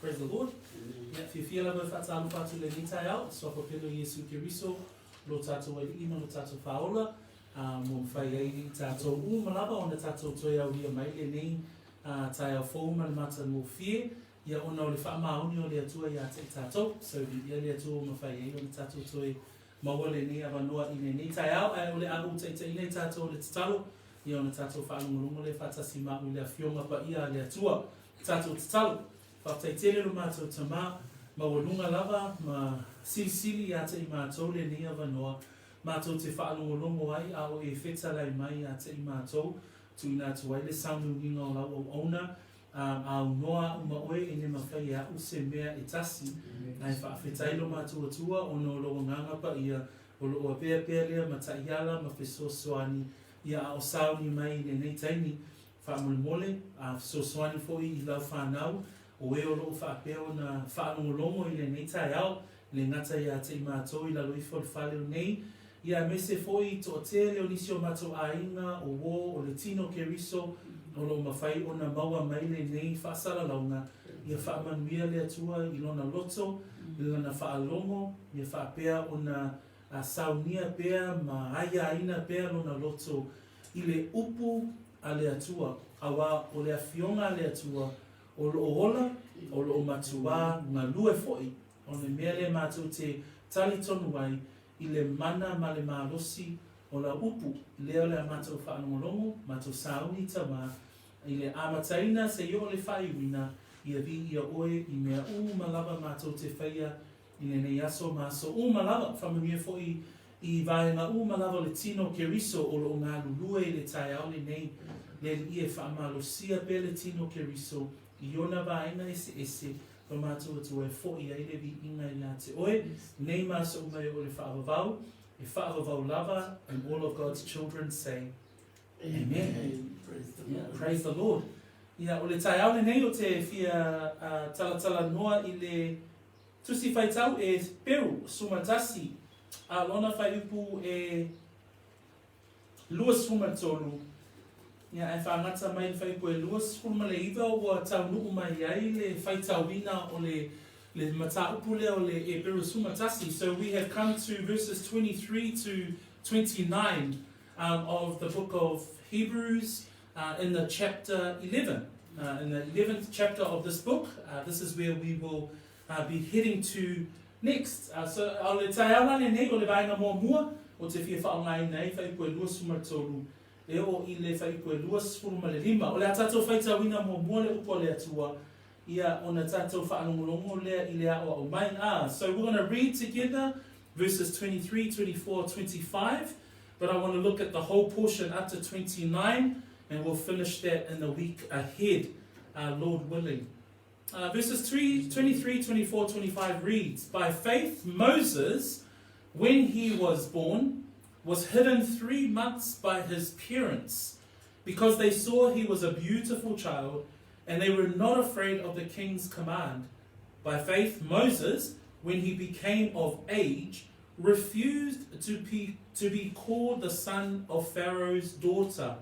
Praise the Lord. Ia, fiafia lava e faatalofa atu i lenei taeao, i Suafa Pele o Iesu Keriso, lo tatou Alii ma lo tatou Faaola, ā, ua mafai ai i tatou uma lava ona tatou toe aulia mai lenei taeao fou ma le matagofie, ia ona o le faamaoni o le Atua ia te i tatou. So, viia le Atua ua mafai ai ona tatou toe maua lenei avanoa i lenei taeao, ae o le a ou taitaiina i tatou i le tatalo, ia ona tatou faalogologo lea faatasi ma au i le Afioga Paia a le Atua. Tatou tatalo. Faafetai tele lo matou Tama, maualuga lava ma silisili ia te i matou lenei avanoa, matou te faalogologo ai a o e fetalai mai ia te i matou, tuuina atu ai le sauniuniga o lau auauna, a aunoa a'u ma oe e le mafai e a'u se mea e tasi, ae faafetai lo matou Atua ona o lou Agaga Paia o lo o avea pea lea ma taiala ma fesoasoani ia a o sauni mai i lenei taimi. Faamolemole, a fesoasoani foi i lau fanau, o e o lo o faapea ona faalogologo i lenei taeao, e le gata ia te i matou i lalo ifo o le fale nei, ia aemaise foi i toatele o nisi o matou aiga, o uo, o le tino Keriso, o lo o mafai ona maua mai lenei faasalalauga, ia faamanuia le Atua i lona loto, i lana faalogo, ia faapea ona saunia pea ma aiaina pea lona loto i le upu a le Atua, auā o le Afioga a le Atua o lo o ola, o lo o matuā galue foi. O le mea lea matou te talitonu ai i le mana ma le malosi o lau upu, lea o le a matou faalogologo, matou sauni Tama, i le amataina seia oo le faaiuina, ia viia oe i mea uma lava matou te faia I lenei aso ma aso uma lava, faamanuia foi i vaega uma lava o le tino o Keriso o lo o galulue i le taeao lenei. Le Alii e faamalosia pea le tino o Keriso i ona vaega eseese lo matou Atua e foi ai le viiga ia te oe, nei ma aso uma e oo i le faavavau, e faavavau lava, and all of God's children say, Amen. Praise the Lord. Praise the Lord. Ia, o le taeao lenei o te fia talatalanoa i le Tusi faitau e Peru, 11, a lona faaiupu e 23, ia ae faagata mai le faaiupu e 29 ua taunuu mai ai le faitauina o le le mataupu lea o le Eperu 11. So we have come to verses 23 to 29 um, of the book of Hebrews uh, in the chapter 11. Uh, in the 11th chapter of this book, uh, this is where we will uh, be heading to next. Uh, so, o le taeao lenei o le vaega muamua o te fia whaongaina ai whaipu e 23 e o i le whaipu e 25. O le a tātou whaitauina muamua le upu a le Atua ia ona tātou whaalongolongo lea i le aoao mai. Ah, so we're going to read together verses 23, 24, 25, but I want to look at the whole portion up to 29, and we'll finish that in the week ahead, uh, Lord willing. Uh, verses 3, 23, 24, 25 reads, By faith Moses, when he was born, was hidden three months by his parents, because they saw he was a beautiful child, and they were not afraid of the king's command. By faith Moses, when he became of age, refused to be, to be called the son of Pharaoh's daughter.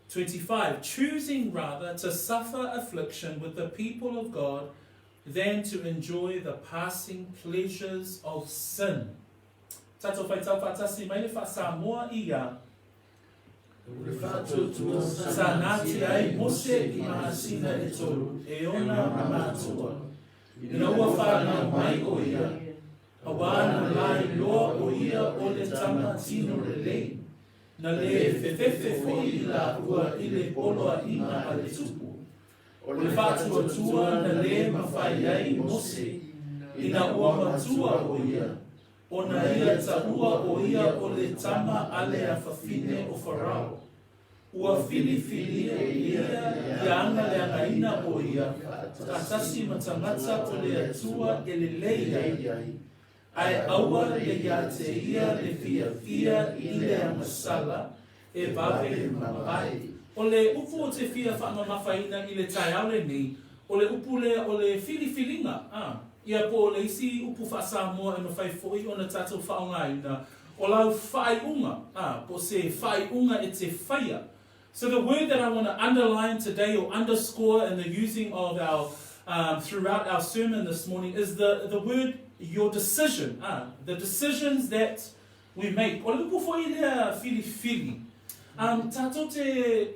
25. Choosing rather to suffer affliction with the people of God than to enjoy the passing pleasures of sin. Tatou whaitau whaatasi mai le wha-Samoa i a. O le faatuatua Sa nati ai Mose i mahasina e tolu, e ona matua. Ina ua whanau mai o ia, auā na lailoa o ia o le tama tino lelei, na le fefefe foi i laua i le poloaiga a le tupu. O le faatuatua na le mafai ai Mose, ina ua matua o ia, Ona ia taua o ia o le tama a le afafine o Farao. Ua filifili e ia ia agaleagaina o ia faatasi ma tagata o le Atua e lelei ai, ae aua le ia te ia le fiafia i le agasala e vave mavae. O le upu o te fia faamamafaina i le taeao lenei, o le upu lea o le filifiliga, a, ia po o le isi upu faa-Samoa e mafai foi ona tatou faaaogaina, o lau faaiuga, a, po o se faaiuga e te faia. So the word that I want to underline today or underscore in the using of our um, throughout our sermon this morning is the, the word your decision, ah, the decisions that we make. O le upu foi lea filifili. Um, tātou te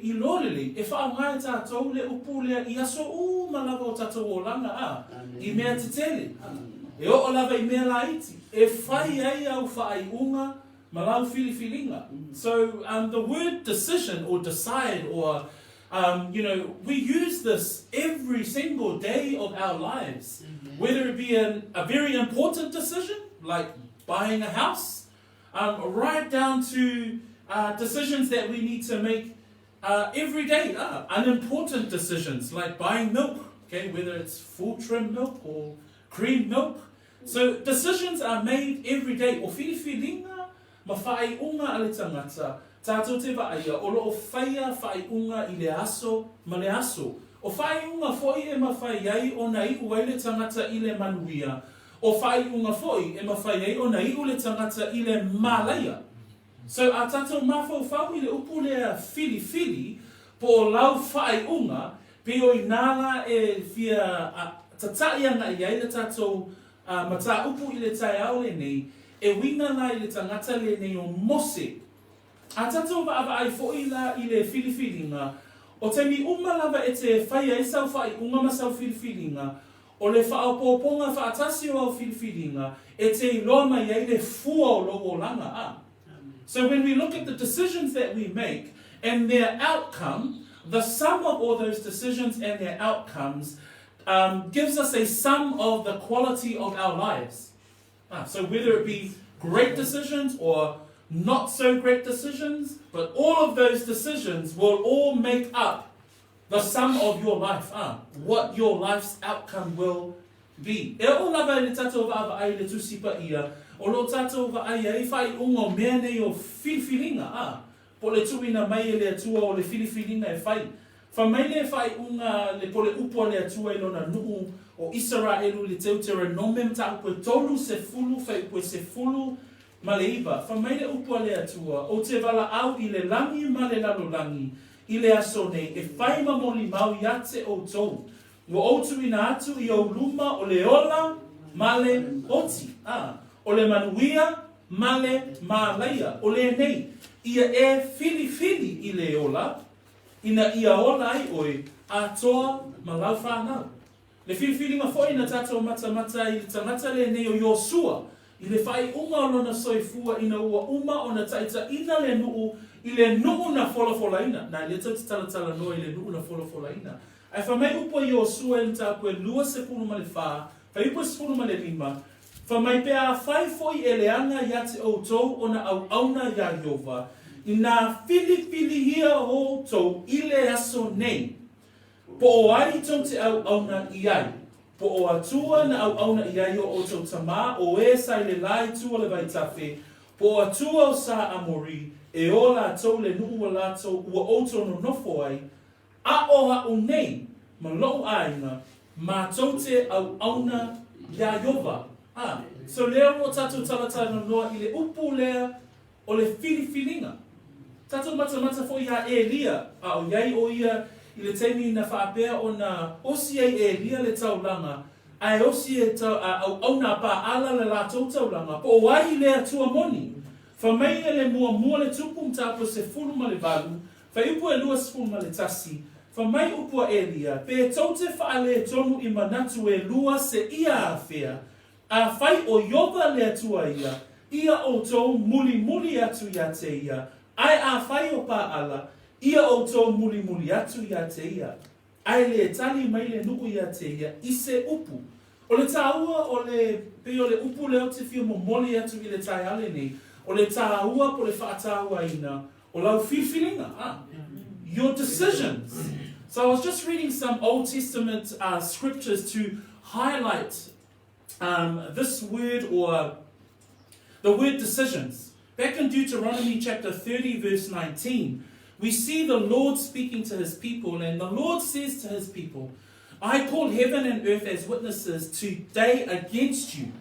iloa lelei, e whaonga e tātou le upu lea i aso uma lava o tātou olanga, a, i mea tetele, a, e oo lava i mea laiti, e whai ai au whaaiunga ma lau filifiliga. So um, the word decision or decide or um, you know, we use this every single day of our lives, whether it be an, a very important decision, like buying a house, um, right down to uh, decisions that we need to make uh, every day, unimportant decisions like buying milk, okay, whether it's full trim milk or cream milk. So decisions are made every day. O filifiliga ma faaiuga a le tagata, tātou te vaaia, o loo faia faaiuga i le aso ma le aso. O faaiuga foi e mafai ai ona iu ai le tagata i le manuia, o faaiuga foi e mafai ai ona iu le tagata i le malaia. So a tātou mafaufau i le upu lea filifili, po o lau faaiuga, pe o i nā la e fia a, tata'i aga'i ai le tātou a, mataupu i le taeao lenei, e uiga la i le tagata lenei o Mose. A tātou vaavaai foi la i le filifiliga, o taimi uma lava e te fai ai sau faaiuga ma sau filifiliga, o le faaopoopoga faatasi o au filifiliga, e te iloa mai ai le fua o lou olaga a. So when we look at the decisions that we make and their outcome, the sum of all those decisions and their outcomes um, gives us a sum of the quality of our lives. Ah, so whether it be great decisions or not so great decisions, but all of those decisions will all make up the sum of your life, ah, what your life's outcome will be. E oo lava i le tātou vaavaai i le Tusi Paia, o lo tātou vaai ai faaiuga o mea nei o filifiliga, ah, po o le tuuina mai e le Atua o le filifiliga e fai. Fai mai le faaiuga le po le upu a le Atua i lona nuu o Isaraelu i le Teuteronome mataupu e 30 fuaiupu e 19. Fai mai le upu a le Atua, Ou te valaau i le lagi ma le lalolagi i le aso nei, e fai ma molimau ia te outou. Ua ou tuuina atu i ou luma o le ola ma le oti, a, o le manuia ma le malaia, o lenei, ia e filifili i le ola, ina ia ola ai oe, atoa ma lau whanau. Le filifiliga foi na tātou matamata ai i le tagata lenei o Iosua, i le faaiuga o lona soifua ina ua uma ona taitaina le nuu i le nuu na folafolaina. Na, e le tou te talatalanoa i le nuu na folafolaina. Ae fai mai upu a Iosua i le mataupu e 24, fuaiupu e 15, Fai mai pe afai foi e leaga ia te outou ona auauna iā Ieova, inā filifilihia outou i le aso nei, Po o ai tou te auauna i ai? Po o Atua na auauna i ai o outou tamā, o e sa i le la i tua o le vaitafe, po o Atua o sa Amori, e o latou le nuu ua latou ua outou nonofo ai, a o a'u nei ma lo'u aiga, matou te auauna iā Ieova. A, so lea ua tatou talatalanoa i le upu lea o le filifiliga. Tatou matamata foi iā Elia, a o i ai o ia i le taimi na faapea ona osi ai e Elia le taulaga, ae osi e ta, a auauna a Paala le latou taulaga, po o ai le Atua moni. Fai mai ia le muamua le tupu mataupu e 18, fuaiupu e 21, fai mai upu a Elia, pe tou te faaletonu i manatu e lua seia afea, Afai o Ieova le Atua ia, ia outou mulimuli atu ia te ia, ae afai o Paala, ia outou mulimuli atu ia te ia. Ae le tali mai le nuu ia te ia i se upu. O le tāua o le, pei o le upu lea ou te fia momoli atu i le taeao lenei, o le tāua po o le faatāuaina o lau filifiliga, ah, your decisions. So I was just reading some Old Testament uh, scriptures to highlight um, this word or the word decisions. Back in Deuteronomy chapter 30, verse 19, we see the Lord speaking to his people, and the Lord says to his people, I call heaven and earth as witnesses today against you.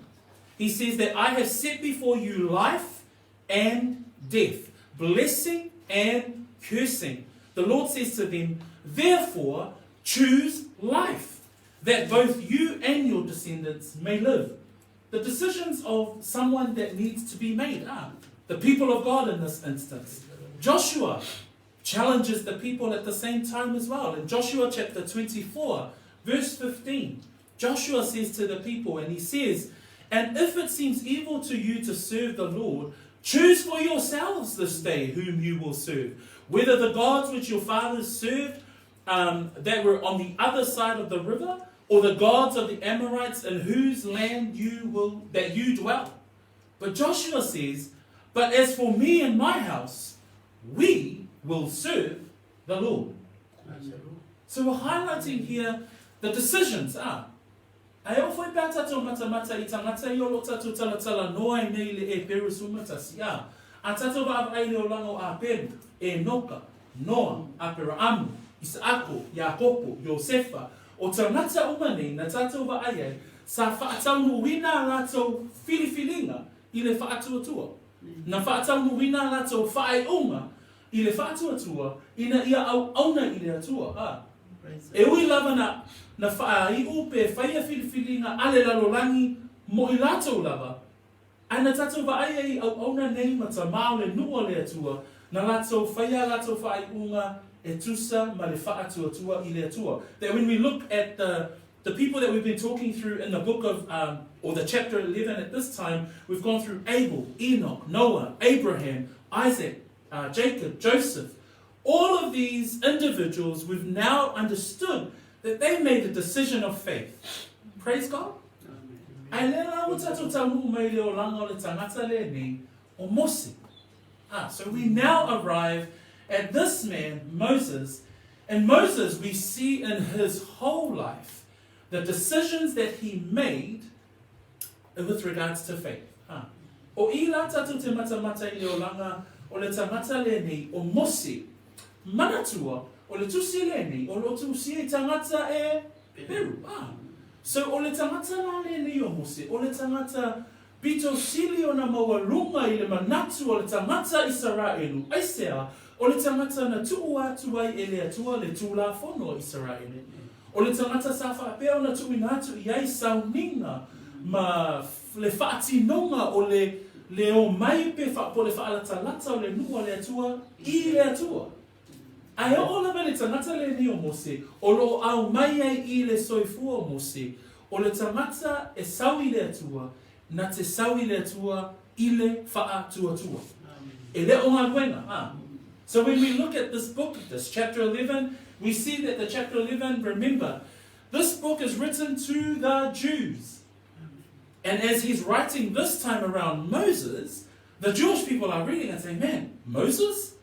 He says that I have set before you life and death, blessing and cursing. The Lord says to them, Therefore, choose life. that both you and your descendants may live. The decisions of someone that needs to be made are the people of God in this instance. Joshua challenges the people at the same time as well. In Joshua chapter 24, verse 15, Joshua says to the people, and he says, And if it seems evil to you to serve the Lord, choose for yourselves this day whom you will serve, whether the gods which your fathers served that were on the other side of the river, or the gods of the Amorites in whose land you will that you dwell. But Joshua says, But as for me and my house, we will serve the Lord. So we're highlighting here the decisions are. Ae o foi pea tatou matamata i tangata i o lo tatou talatala noa i nei le e peru sumatasi a. A tatou vaavaai le olaga o Apelu, Enoka, Noa, Aperaamu, Isaako, Iakopo, Iosefa, o tangata uma nei na tatou vaai ai sa faataunuuina a latou filifiliga i le faatuatua. Na faataunuuina a latou faaiuga i le faatuatua ina ia auauna i le Atua, a. E ui lava na, na faaiu pe faia filifiliga a le lalolagi mo i latou lava, ae na tatou vaai ai i auauna nei ma tamā o le nuu a le Atua, na latou faia a latou faaiuga e tusa ma le faatuatua i le Atua. That when we look at the the people that we've been talking through in the book of, or the chapter 11 at this time, we've gone through Abel, Enoch, Noah, Abraham, Isaac, Jacob, Joseph. All of these individuals, we've now understood that they made a decision of faith. Praise God. Ae lea la ua tatou taunuu mai le olaga o le tagata lenei o Mose. Ah, so we now arrive at this man, Moses. And Moses, we see in his whole life the decisions that he made with regards to faith. Ah. O i la tatou te matamata i le olaga o le tagata lenei o Mose, manatua o le tusi lenei o lo o tusia i tagata e Peru. Ah. So o le tagata la lenei o Mose, o le tagata pito sili ona maualuga i le manatu o le tagata Isaraelu, aisea, o le tagata na tuu atu ai e le Atua le Tulafono a Isaraele. O le tagata sa faapea ona tuuina atu i ai sauniga ma le faatinoga o le le omai pe po le faalatalata o le nuu a le Atua i le Atua. Ae oo lava i le tagata lenei o Mose, o lo o aumai ai i le soifua o Mose, o le tagata e sau i le Atua, na te sau i le Atua i le faatuatua. E le o galuega, a. So when we look at this book, this chapter 11, we see that the chapter 11, remember, this book is written to the Jews. And as he's writing this time around Moses, the Jewish people are reading and saying, man, Moses?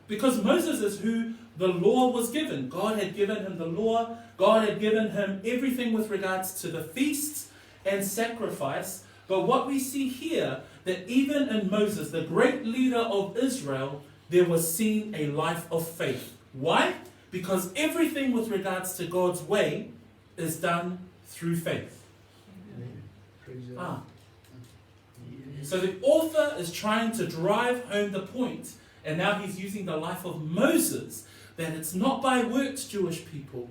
Because Moses is who the law was given. God had given him the law. God had given him everything with regards to the feasts and sacrifice. But what we see here, that even in Moses, the great leader of Israel, there was seen a life of faith. Why? Because everything with regards to God's way is done through faith. Ah. So the author is trying to drive home the point, and now he's using the life of Moses, that it's not by works, Jewish people.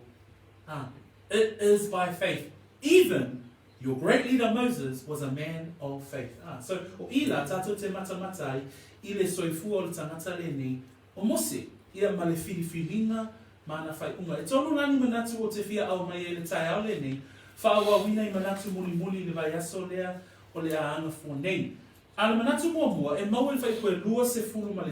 It is by faith. Even your great leader Moses was a man of faith. So, o ila tatou te matamatai i le soifua o le tagata lenei o Mose, ia ma le filifiliga ma ana faaiuga. E tolu la ni manatu o te fia aumai ai le taeao lenei, faaauauina i manatu mulimuli i le vaiaso lea o le a agafua nei. A o le manatu muamua, e maua i le fuaiupu e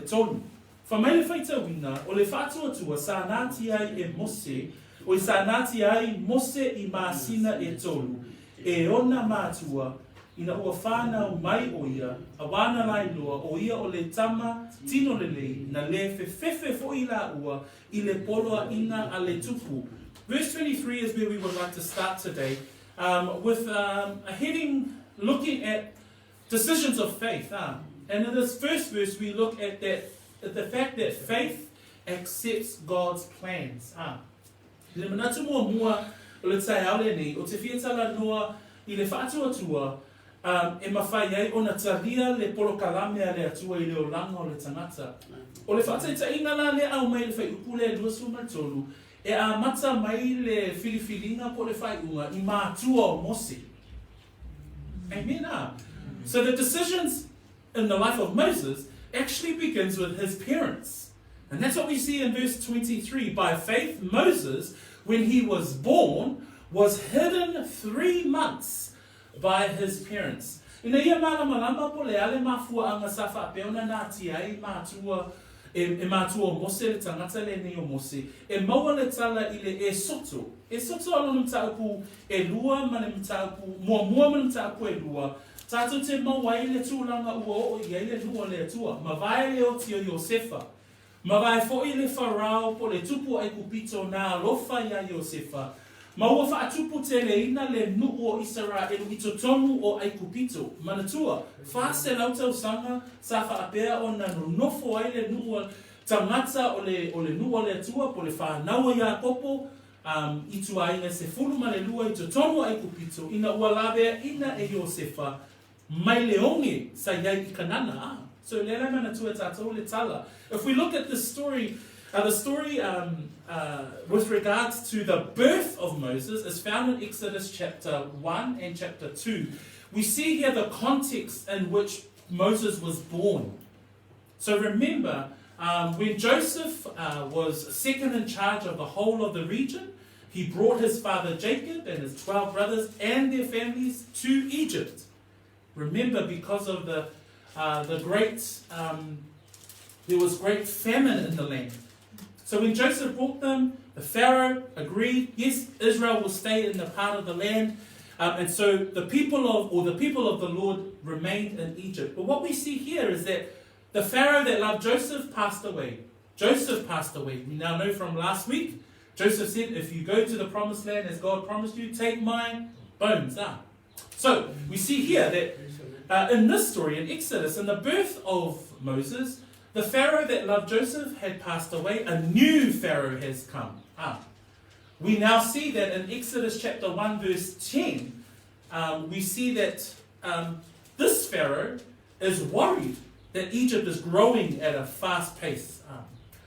23. Fai mai le faitauina, o le faatuatua sa natia ai e Mose, oi sa natia ai Mose i masina e tolu, e ona matua, ina ua fanau mai o ia, a wana lailoa, o ia o le tama tino lelei, na le fefefe foi laua i le poloaiga a le Tupu. Verse 23 is where we would like to start today, with a heading looking at decisions of faith. And in this first verse, we look at that, at the fact that faith accepts God's plans. Le manatu muamua o le taeao lenei, o te fia talanoa i le faatuatua e mafai ai ona talia le polokalame a le Atua i le olaga o le tagata. O le faataitaiga la lea aumai i le fuaiupu lea 23, e amata mai le filifiliga po o le faaiuga i matua o Mose. Amen a. So the decisions in the life of Moses actually begins with his parents. And that's what we see in verse 23. By faith, Moses, when he was born, was hidden 3 months by his parents. Ina ia malamalama po o le a le mafuaʻaga sa faapea ona natia ai matua e, e matua o Mose le tagata lenei o Mose, e maua le tala i le Esoto. Esoto a lona mataupu ʻelua ma le mataupu muamua ma le mataupu ʻelua, tatou te maua ai le tulaga ua oo i ai le nuu o le Atua, mavae le oti o Iosefa. Mavae foi le Farao po o le tupu o ʻAigupito na alofa iā Iosefa, ma ua faatuputeleina le nuu o Isaraelu i totonu o ʻAigupito. Manatua, 400 tausaga sa faapea ona nonofo ai le nuu a tagata o le o le nuu a le Atua po o le fanau a Iakopo um, i ituaiga e 12 i totonu o ʻAigupito ina ua laveaʻina e Iosefa mai le oge sa i ai i Kanana. Ah, so lea la e manatua e tatou le tala. If we look at this story, the story um, with regards to the birth of Moses is found in Exodus chapter 1 and chapter 2. We see here the context in which Moses was born. So remember, when Joseph was second in charge of the whole of the region, he brought his father Jacob and his 12 brothers and their families to Egypt. Remember, because of the, the great, there was great famine in the land. So when Joseph brought them, the Pharaoh agreed, yes, Israel will stay in the part of the land. And so the people of, or the people of the Lord remained in Egypt. But what we see here is that the Pharaoh that loved Joseph passed away. Joseph passed away. We now know from last week, Joseph said, if you go to the promised land as God promised you, take my bones. Ah. So we see here that in this story, in Exodus, in the birth of Moses, the Pharaoh that loved Joseph had passed away. A new Pharaoh has come. Ah. We now see that in Exodus chapter 1, verse 10, we see that this Pharaoh is worried that Egypt is growing at a fast pace.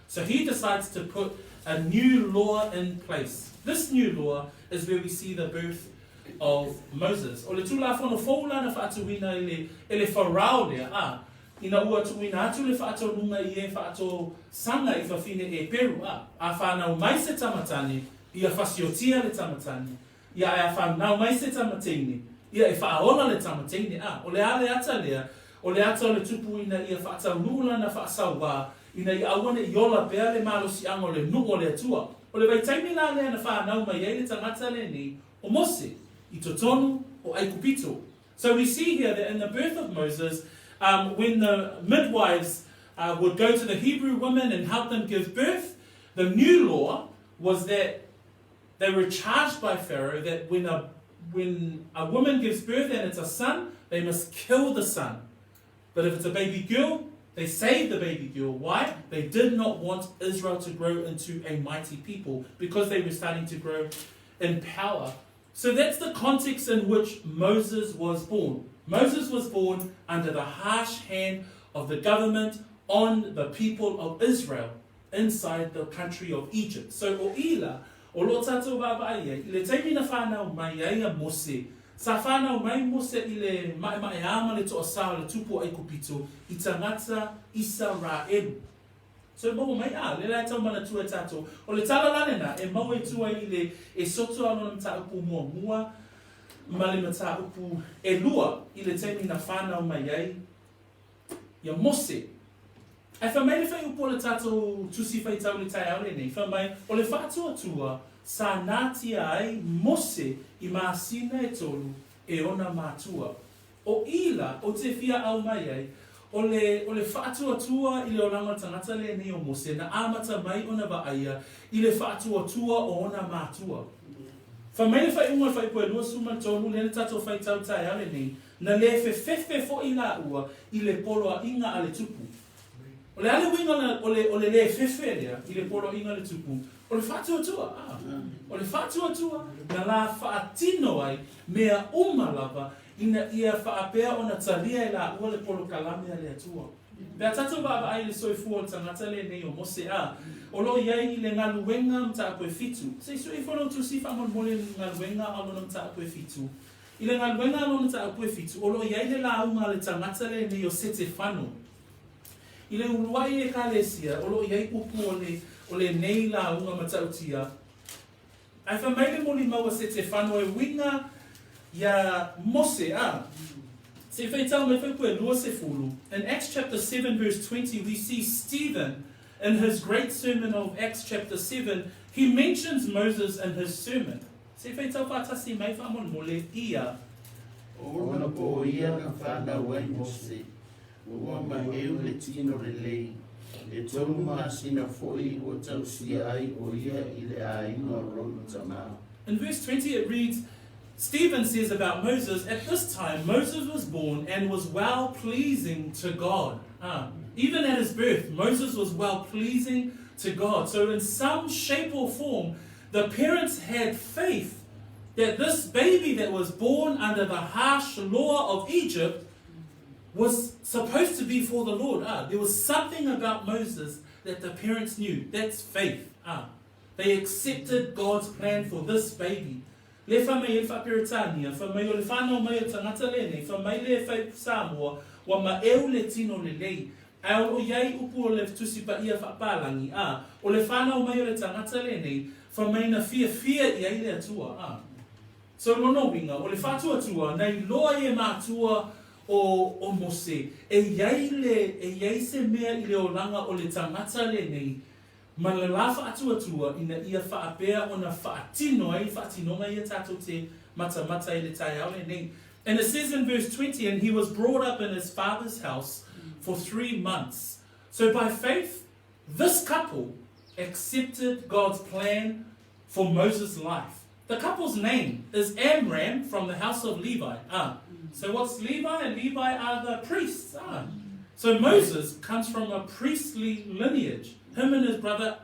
So he decides to put a new law in place. This new law is where we see the birth of Moses. O le Tulafono fou la na faatuina e le, e le Farao lea, a, ina ua tuuina atu le faatonuga i e faatosaga i fafine Eperu, a, a whanau mai se tamatane, ia fasiotia le tamatane, ia ae a whanau mai se tamateine, ia e whaaola le tamateine, a, o le a le ata lea, o le ata o le tupu ina ia faataunuu lana faasauā, ina ia aua ne i ola pea le malosiaga o le nuu o le Atua. O le vaitaimi la lea na whanau mai ai le tagata lenei o Mose, i totonu o ʻAigupito. So we see here that in the birth of Moses, when the midwives would go to the Hebrew women and help them give birth, the new law was that they were charged by Pharaoh that when a, when a woman gives birth and it's a son, they must kill the son. But if it's a baby girl, they saved the baby girl. Why? They did not want Israel to grow into a mighty people because they were starting to grow in power. So that's the context in which Moses was born. Moses was born under the harsh hand of the government on the people of Israel inside the country of Egypt. So o i la, o lo tatou vaavaai ai, i le taimi na whanau mai ai a Mose, sa whanau mai Mose i le maemaeā ma le toasā o le tupu o ʻAigupito i tagata Isaraelu. So maua mai, a, le la e tau manatua e tatou. O le tala la lena, e mau e tua i le Esoto a lona mataupu muamua ma le mataupu ʻelua i le taimi na whanau mai ai ia Mose. Ae fai mai le fuaiupu o le tatou Tusi Faitau i le taeao lenei, fai mai, o le faatuatua sa natia ai Mose i masina e tolu e ona matua. O i la, ou te fia au mai ai, o le, o le faatuatua i le olaga o le tagata lenei o Mose na amata mai ona vaaia i le faatuatua o ona matua. Fai mai le faaiuga o le fuaiupu e 23 lea na tatou faitau taeao lenei, Na le fefefe foi laua i le poloaiga a le tupu. O le a le uiga o le, o le le fefe lea i le poloaiga a le tupu? O le faatuatua, a. O le faatuatua na la faatino ai mea uma lava ina ia faapea ona talia e laua le polokalame a le Atua. Pe a tatou vaavaai i le soifua o le tagata lenei o Mose, a, o lo o i ai i le galuega mataupu e fitu. Se i sue ifo lou tusi faamolemole i le galuega a lona mataupu e fitu. I le galuega a lona mataupu e fitu, o lo o i ai le lauga a le tagata lenei o Setefano. I le uluai Ekalesia, o lo o i ai upu o le, o lenei lauga matautia. Ae fai mai le molimau a Setefano e uiga iā Mose, a. Se i faitau mai fuaiupu e 20, In Acts chapter 7 verse 20 we see Stephen in his great sermon of Acts chapter 7, he mentions Moses in his sermon. Se i faitau faatasi mai faamolemole ia. O ona po ia na whanau ai Mose, ua maheu le tino lelei, e tolu masina foi ua tausia ai o ia i le aiga o lona tamā. In verse 20 it reads, Stephen says about Moses, At this time Moses was born and was well pleasing to God. Ah, even at his birth, Moses was well pleasing to God. So in some shape or form, the parents had faith that this baby that was born under the harsh law of Egypt was supposed to be for the Lord. Ah, there was something about Moses that the parents knew. That's faith. Ah, they accepted God's plan for this baby. Le fai mai ai le Faa-Peretania, fai mai o le whanau mai o tagata lenei, fai mai le fai Samoa, ua maeu le tino lelei. Ae o lo o i ai upu o le Tusi Paia Faapalangi, ā, o le whanau mai o le tagata lenei, fai mai na fiafia i ai le Atua, ā. So lona uiga, o le faatuatua, na iloa ai e matua o, o Mose, e i ai le, e i ai se mea i le olaga o le tagata lenei, ma le la faatuatua ina ia faapea ona faatino ai faatinoga ia tatou te matamata i le taeao lenei. And it says in verse 20, And he was brought up in his father's house for three months. So by faith, this couple accepted God's plan for Moses' life. The couple's name is Amram from the house of Levi. Ah, so what's Levi? Levi are the priests. Ah. So Moses comes from a priestly lineage. Him and his brother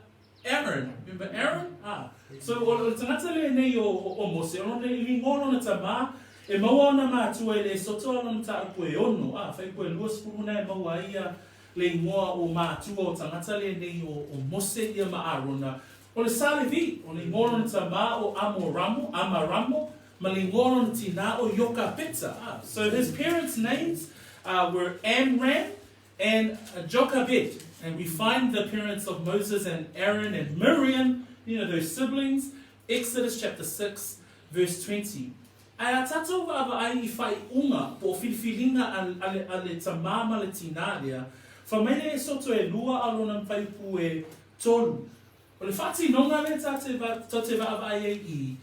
Aaron. Remember Aaron? Ah. So o le tagata lenei o, o, o Mose, o lona igoa lona tamā, e maua ona mātua i le soto a lona mataupu e ono, ah, fuaiupu e 20 na e maua ai ia le igoa o mātua o tagata lenei o, o Mose ia ma Arona. O le sa Levi, o le igoa lona tamā o Amoramo, Amaramo, ma le igoa lona tinā o Iokapeta. Ah, so his parents' names were Amram and Jochebed. And we find the parents of Moses and Aaron and Miriam, you know, those siblings, Exodus chapter 6, verse 20. Ae a tatou vaavaai i faaiuga po o filifiliga a, a, le, a le tamā ma le tinā lea, fai mai le soto e lua a lona fuaiupu e tolu. O le faatinoga lea ta te, ta te vaavaai ai i,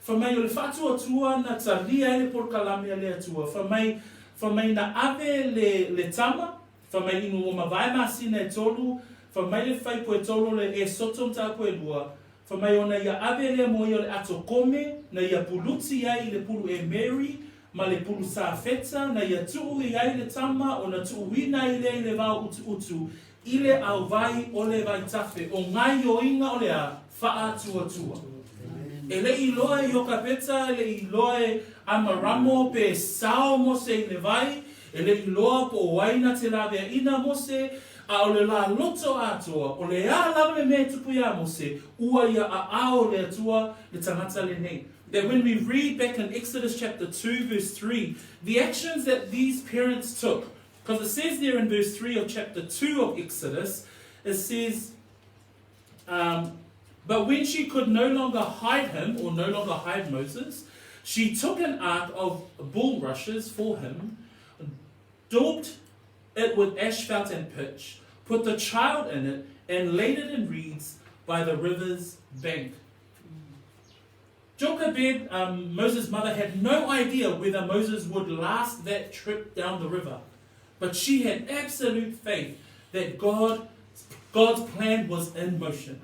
fai mai o le faatuatua na talia ai le polokalame a le Atua, fai mai, fai mai na ave le, le tama, fai mai inu ua mavae masina e tolu, fai mai le fuaiupu e tolu o le Esoto mataupu e lua, fai mai ona ia ave lea mo ia o le ato kome, na ia puluti ai i le pulu emeri, ma le pulu safeta, na ia tuu i ai le tama, ona tuuina ai lea i le vao utuutu, i le auvai o le vaitafe, o gaioiga o le a faatuatua. E le i iloa e Iokapeta, e le i iloa e Amaramo pe sao Mose i le vai, e le i iloa po o ai na te laveaina Mose, a o le la loto atoa, o le a lava le mea e tupu iā Mose, ua ia aao le Atua le tagata lenei. That when we read back in Exodus chapter 2 verse 3, the actions that these parents took, because it says there in verse 3 of chapter 2 of Exodus, it says, but when she could no longer hide him, or no longer hide Moses, she took an ark of bulrushes for him, daubed it with asphalt and pitch, put the child in it, and laid it in reeds by the river's bank. Jochebed, Moses' mother, had no idea whether Moses would last that trip down the river. But she had absolute faith that God, God's plan was in motion.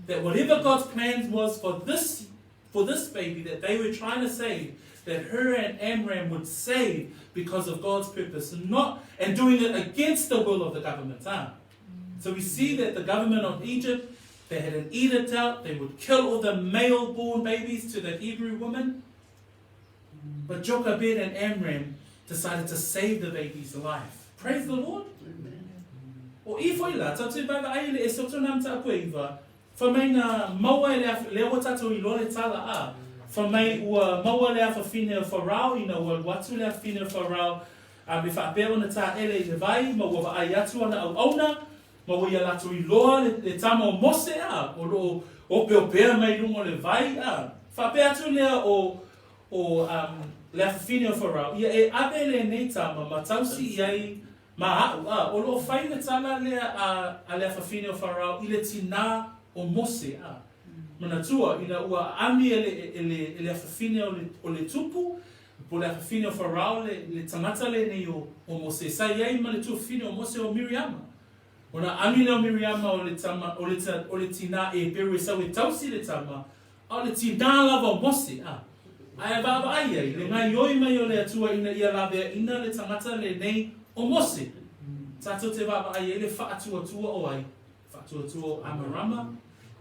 That whatever God's plan was for this, for this baby that they were trying to save, that her and Amram would save because of God's purpose, not and doing it against the will of the government. So we see that the government of Egypt, they had an edict out, they would kill all the male born babies to the Hebrew women. But Jochebed and Amram decided to save the baby's life. Praise the Lord. Amen. O i foi la, tatou te vaavaai i le Esoto na mataupu e iva, fai mai na maua e le af, lea ua tatou iloa le tala, a, fai mai ua maua le afafine o Farao ina ua alu atu le afafine o Farao, a me faapea ona taele i le vai, ma ua vaai atu ana auauna, ma ua ia latou iloa le, le tama o Mose, a, o lo o opeopea mai luga o le vai, a. Faapea atu lea o, o, um, le afafine o Farao, ia e ave lenei tama ma tausi i ai ma a'u, a, o lo o fai le tala lea a, a le afafine o Farao i le tinā o Mose, a. Manatua, ina ua aami e le, e le, e le afafine o le, o le tupu, po o le afafine o Farao le, le tagata lenei o, o Mose, sa i ai ma le tuafafine o Mose o Miriama. Ona aami lea o Miriama o le tama, o le, o le tinā Eperu e sau e tausi le tama, A o le tinā lava o Mose, a. Ae vaavaai ai le gaioi mai o le Atua ina ia laveaina le tagata lenei o Mose. Tatou te vaavaai ai le faatuatua o ai? Faatuatua o Amarama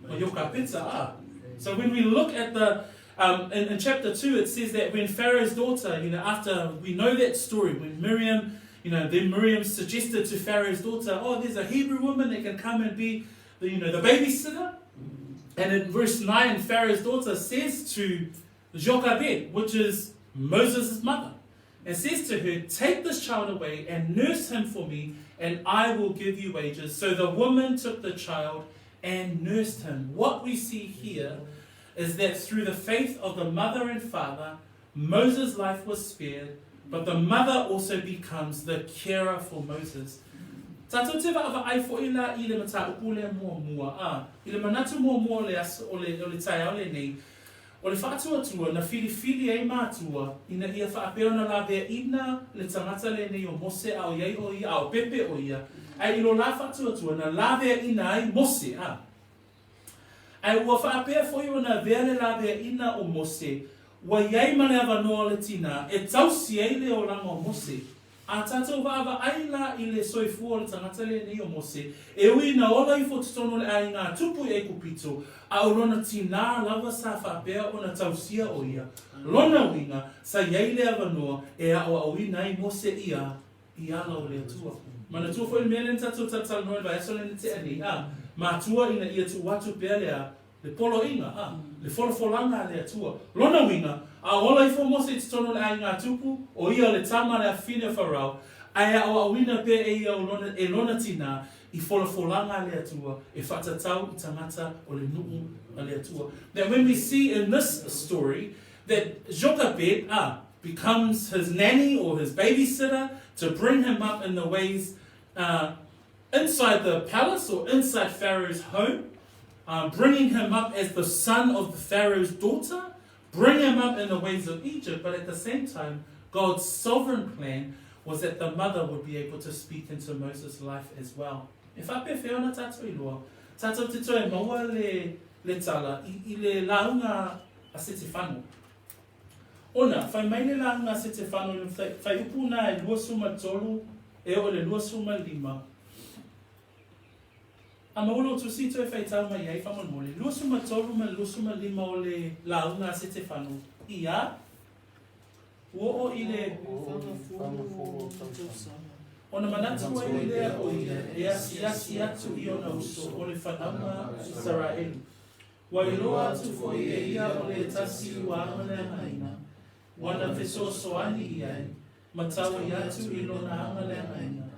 ma Iokapeta, a. So when we look at the um, in, in chapter 2 it says that when Pharaoh's daughter, you know, after we know that story, when Miriam, you know, then Miriam suggested to Pharaoh's daughter, oh, there's a Hebrew woman that can come and be the, you know, the babysitter. And in verse 9, Pharaoh's daughter says to Jochebed, which is Moses' mother, and says to her, Take this child away and nurse him for me, and I will give you wages. So the woman took the child and nursed him. What we see here is that through the faith of the mother and father, Moses' life was spared, but the mother also becomes the carer for Moses. Tatou te vaavaai foi la i le mataupu lea muamua, a, i le manatu muamua o le aso, o le, o le taeao lenei, o le faatuatua na filifili ai matua ina ia faapea ona laveaina le tagata lenei o Mose a o i ai o ia, a o pepe o ia, ae i lo la faatuatua na laveaina ai Mose, a. Ae ua faapea foi ona avea le laveaina o Mose, ua i ai ma le avanoa o le tinā e tausi ai le olaga o Mose. A tatou vaavaai la i le soifua o le tagata lenei o Mose, e ui ina ola ifo totonu o le aiga a Tupu i Aikupito, a o lona tinā lava sa faapea ona tausia o ia, lona uiga, sa i ai le avanoa e aʻoaʻoina ai Mose ia i ala o le Atua. Manatua foi le mea lea na tatou talatalanoa i le vaiaso lea na tea nei, a, matua ina ia tuu atu pea le a, le poloaiga, a, le folafolaga a le Atua. Lona uiga, a ola ifo Mose i totonu o le aiga a Tupu, o ia o le tama a le afafine o Farao, ae aoaoina pea e ia o lona, e lona tinā, i folafolaga a le Atua e faatatau i tagata o le nuu a le Atua. Now when we see in this story that Jochebed, a, becomes his nanny or his babysitter to bring him up in the ways uh, inside the palace or inside Pharaoh's home, uh, bringing him up as the son of the Pharaoh's daughter, bring him up in the ways of Egypt, but at the same time, God's sovereign plan was that the mother would be able to speak into Moses' life as well. E faapefea ona tatou iloa, tatou te toe maua le, le tala i, i le lauga a Setefano. Ona, fai mai le lauga a Setefano i le fuaiupu na e 23 e oo i le 25, A maua lou tusi toe faitau mai ai faamolemole, 23 ma le 25 o le lauga a Setefano, ia, ua oo i le Ona manatu ai lea o ia e asiasi atu i ona uso o le whanauga a Isaraelu. Ua iloa atu foi e ia o le tasi ua agaleagaina, ua na fesoasoani i ai, ma taui atu i lona agaleagaina,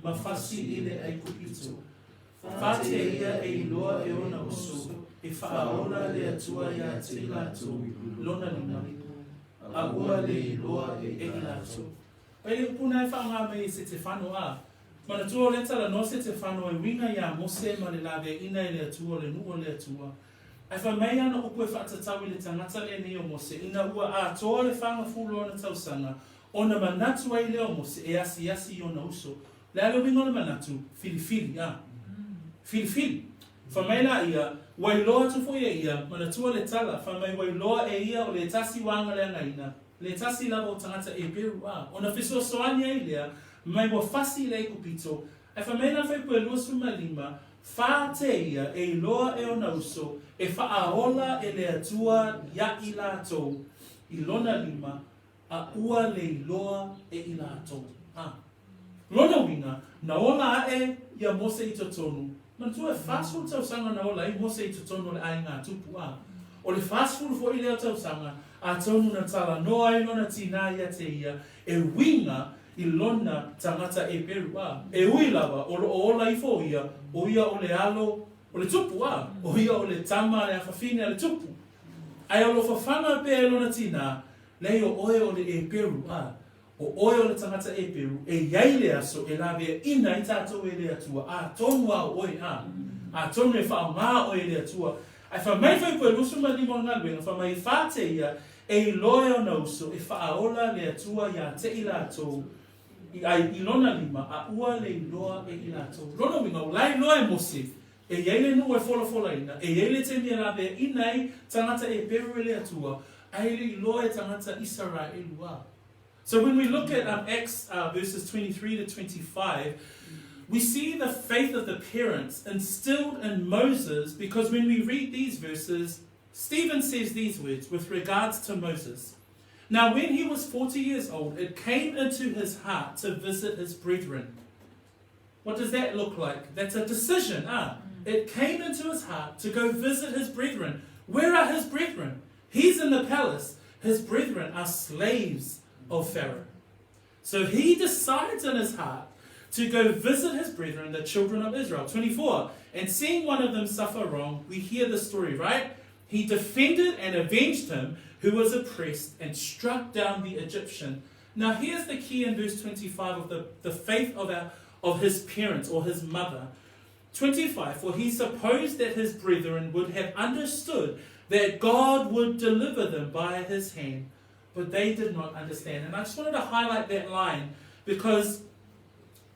ma fasi i le Aikupito. Fate ia e iloa e ona uso, e faaola le Atua ia te i latou lona lima, a ua le iloa e i latou. E le upu na e faaaoga mai e Setefano, a. Manatua o lea talanoa Setefano e uiga iā Mose ma le laveaina e le Atua o le nuu o le Atua. Ae fai mai ana upu e faatatau i le tagata lenei o Mose, ina ua atoa le fagafulu o ona tausaga, ona manatu ai lea o Mose e asiasi i ona uso. O le a le uiga o le manatu? Filifili, a. Filifili. Fai mai la ia, ua iloa atu foi e ia, manatua le tala, fai mai ua iloa e ia o le tasi ua agaleagaina, Le tasi lava o tagata Eperu, a, ona fesoasoani ai lea, mai ua fasi i le Aikupito, ae fai mai la fuaiupu e 25, fa te ia e iloa e ona uso, e faaola e le Atua ia i latou i lona lima, a ua le iloa e i latou. A. Lona uiga, na ola aʻe ia Mose i totonu, manatua e 40 tausaga na ola ai Mose i totonu o le aiga a Tupu, a ʻo le 40 foʻi lea o tausaga, atonu na talanoa ai lona tinā ia te ia e uiga i lona tagata Eperu, a e ui lava o loo ola ifo ia, ʻo ia o le alo o le Tupu, a ʻo ia o le tama a le afafine a le Tupu. Ae o lo fafaga pea e lona tinā, leai o ʻoe o le Eperu, a ʻO ʻoe o le tagata Eperu, e i ai le aso e laweaʻina ai tatou e le Atua, atonu a ʻo ʻoe, a, atonu e faaaogā ʻoe e le Atua. Ae fai mai foi koe 25 o le galuega, fai mai e fā te ia, e iloa e ona uso e faaola le Atua iā te i latou i ai i lona lima, a ua le iloa e i latou. Lona uiga, ua la iloa e Mose, e i ai le nuu e folafolaina, e i ai le taimi e laweaʻina ai tagata Eperu e le Atua, ae le iloa e tagata Isaraelu a. So when we look at um, Acts uh, verses 23 to 25, we see the faith of the parents instilled in Moses because when we read these verses, Stephen says these words with regards to Moses. Now, when he was 40 years old, it came into his heart to visit his brethren. What does that look like? That's a decision, ah. It came into his heart to go visit his brethren. Where are his brethren? He's in the palace. His brethren are slaves of Pharaoh. So he decides in his heart to go visit his brethren, the children of Israel. 24. And seeing one of them suffer wrong, we hear the story, right? He defended and avenged him who was oppressed and struck down the Egyptian. Now here's the key in verse 25 of the, the faith of, our, of his parents or his mother. 25 For he supposed that his brethren would have understood that God would deliver them by his hand, but they did not understand. And I just wanted to highlight that line because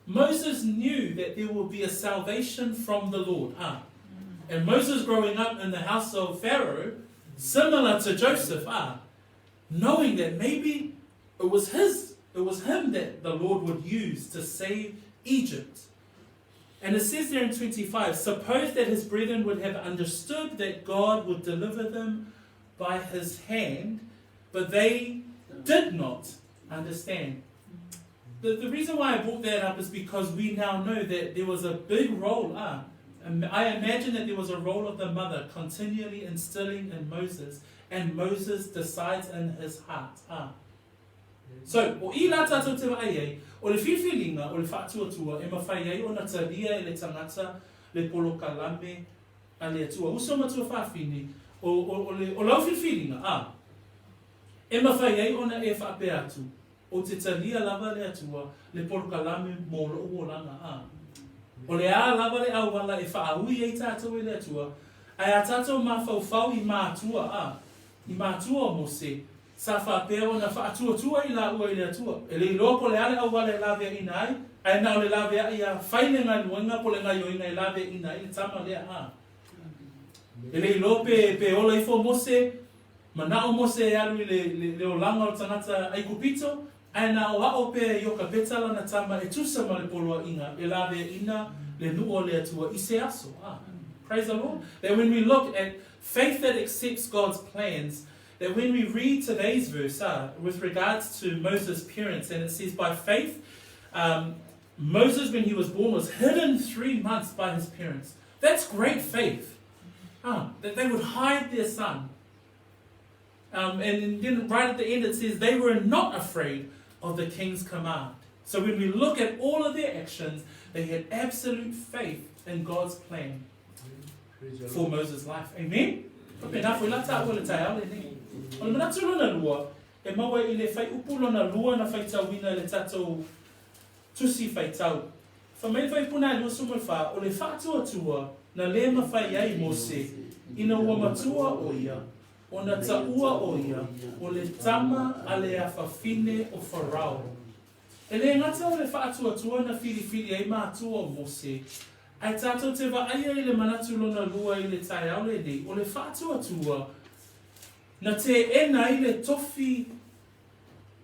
Moses knew that there will be a salvation from the Lord. Huh? And Moses growing up in the house of Pharaoh, similar to Joseph, ah, knowing that maybe it was his, it was him that the Lord would use to save Egypt. And it says there in 25, suppose that his brethren would have understood that God would deliver them by his hand, but they did not understand. The, the reason why I brought that up is because we now know that there was a big role. Ah, I imagine that there was a role of the mother continually instilling in Moses, and Moses decides in his heart. Ah. So, o i la tatou te vaai ai, o le filifiliga o le faatuatua e mafai ai ona talia e le tagata le polokalame a le Atua. Uso ma tuafafine, o, o, o, le, o lau filifiliga, a, e mafai ai ona e faapea atu, ou te talia lava le Atua le polokalame mo loʻu olaga, a. O le a lava le auala e faaui ai tatou e le Atua, ae a tatou mafaufau i matua, a, i matua o Mose, sa faapea ona faatuatua i laua i le Atua. E le iloa po o le a le auala e laveaina ai, ae na o le laveai a fai le galuega po o le gaioiga e laveaina ai le tama lea, a. E le iloa pe, pe ola ifo Mose, manao Mose e alu i le, le, le olaga o le tagata Aikupito, ae na o ao pea e Iokapeta lana tama e tusa ma le poloaiga e laveaina le nuu o le Atua i se aso. A. Praise the Lord. That when we look at faith that accepts God's plans, that when we read today's verse uh, with regards to Moses' parents, and it says, by faith, um, Moses, when he was born, was hidden 3 months by his parents. That's great faith. Uh, that they would hide their son. Um, and then right at the end it says, they were not afraid of the king's command. So when we look at all of their actions, they had absolute faith in God's plan for Moses' life. Amen? Faapena foi la taua i le taeao lenei. O le manatu lona lua, e maua i le faaiupu lona lua na faitauina i le tatou tusi faitau. Fai mai le faaiupu na e 24, o le faatuatua na le mafai ai Mose ina ua matua o ia, ona taua o ia o le tama a le afafine o Farao. E le gata o le faatuatua na filifili ai matua o Mose, ae tatou te vaaia i le manatu lona lua i le taeao lenei, o le faatuatua na teena ai le tofi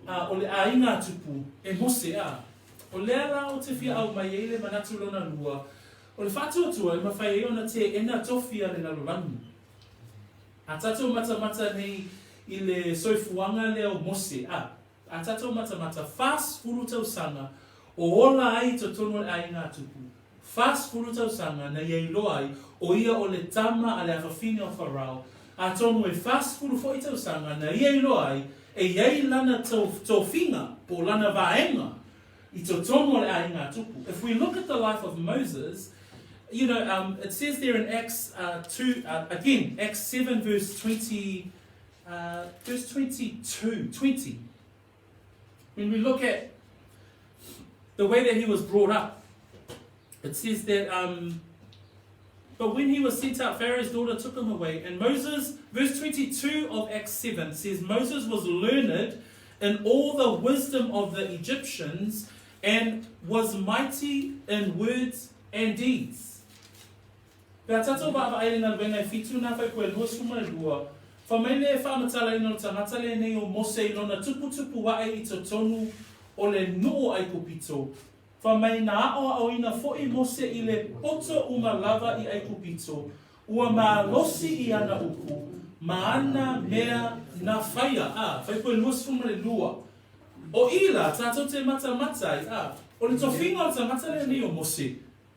a o le aiga a Tupu e Mose a. O lea la ou te fia aumai ai le manatu lona lua, o le faatuatua e mafai ai ona teena tofi a le lalolagi. A tatou matamata nei i le soifuaga lea o Mose a. A tatou matamata, 40 tausaga O ola ai i totonu o le aiga a Tupu. 40 tausaga na ia iloa ai o ia o le tama a le afafine o Farao, atonu e 40 foi tausaga na ia iloa ai e i ai lana tofiga po o lana vaega i totonu o le aiga a Tupu. If we look at the life of Moses, you know, um, it says there in Acts uh, 2, uh, again, Acts 7 verse 20, uh, verse 22, 20. When we look at the way that he was brought up, it says that, um, but when he was sent out, Pharaoh's daughter took him away. And Moses, verse 22 of Acts 7 says, Moses was learned in all the wisdom of the Egyptians and was mighty in words and deeds. Pe a tatou vaavaai i le galuega e fitu nā whaipua e 22, fa mai le faamatalaina o le tagata lenei o Mose i lona tuputupu aʻe i totonu o le nuu o Aikupito, fa mai na aʻoaʻoina foʻi Mose i le poto uma lava i Aikupito, ua malosi i ana upu ma ana mea na faia, a, whaipua e 22. O i la, tatou te matamata ai, a, o le tofiga o le tagata lenei o Mose,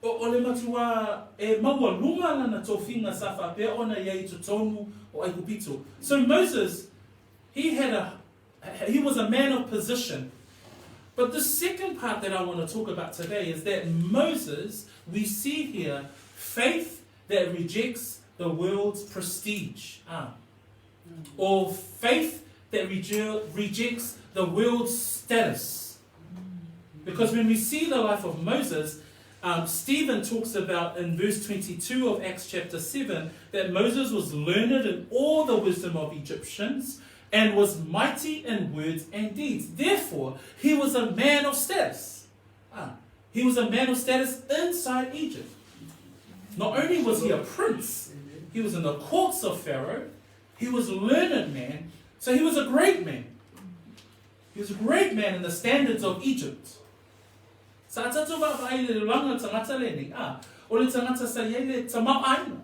O, o le matuā e maualuga lana tofiga sa faapea ona i ai i totonu o Aikupito. So Moses, he had a, he was a man of position. But the second part that I want to talk about today is that Moses, we see here, faith that rejects the world's prestige. Ah. Or faith that rejects the world's status. Because when we see the life of Moses, um, Stephen talks about in verse 22 of Acts chapter 7 that Moses was learned in all the wisdom of Egyptians and was mighty in words and deeds. Therefore, he was a man of status. Ah, he was a man of status inside Egypt. Not only was he a prince, he was in the courts of Pharaoh, he was a learned man, so he was a great man. He was a great man in the standards of Egypt. Sa tatou vaavaai i le lolaga o le tagata lenei, a, o le tagata sa i ai le tamaoaiga,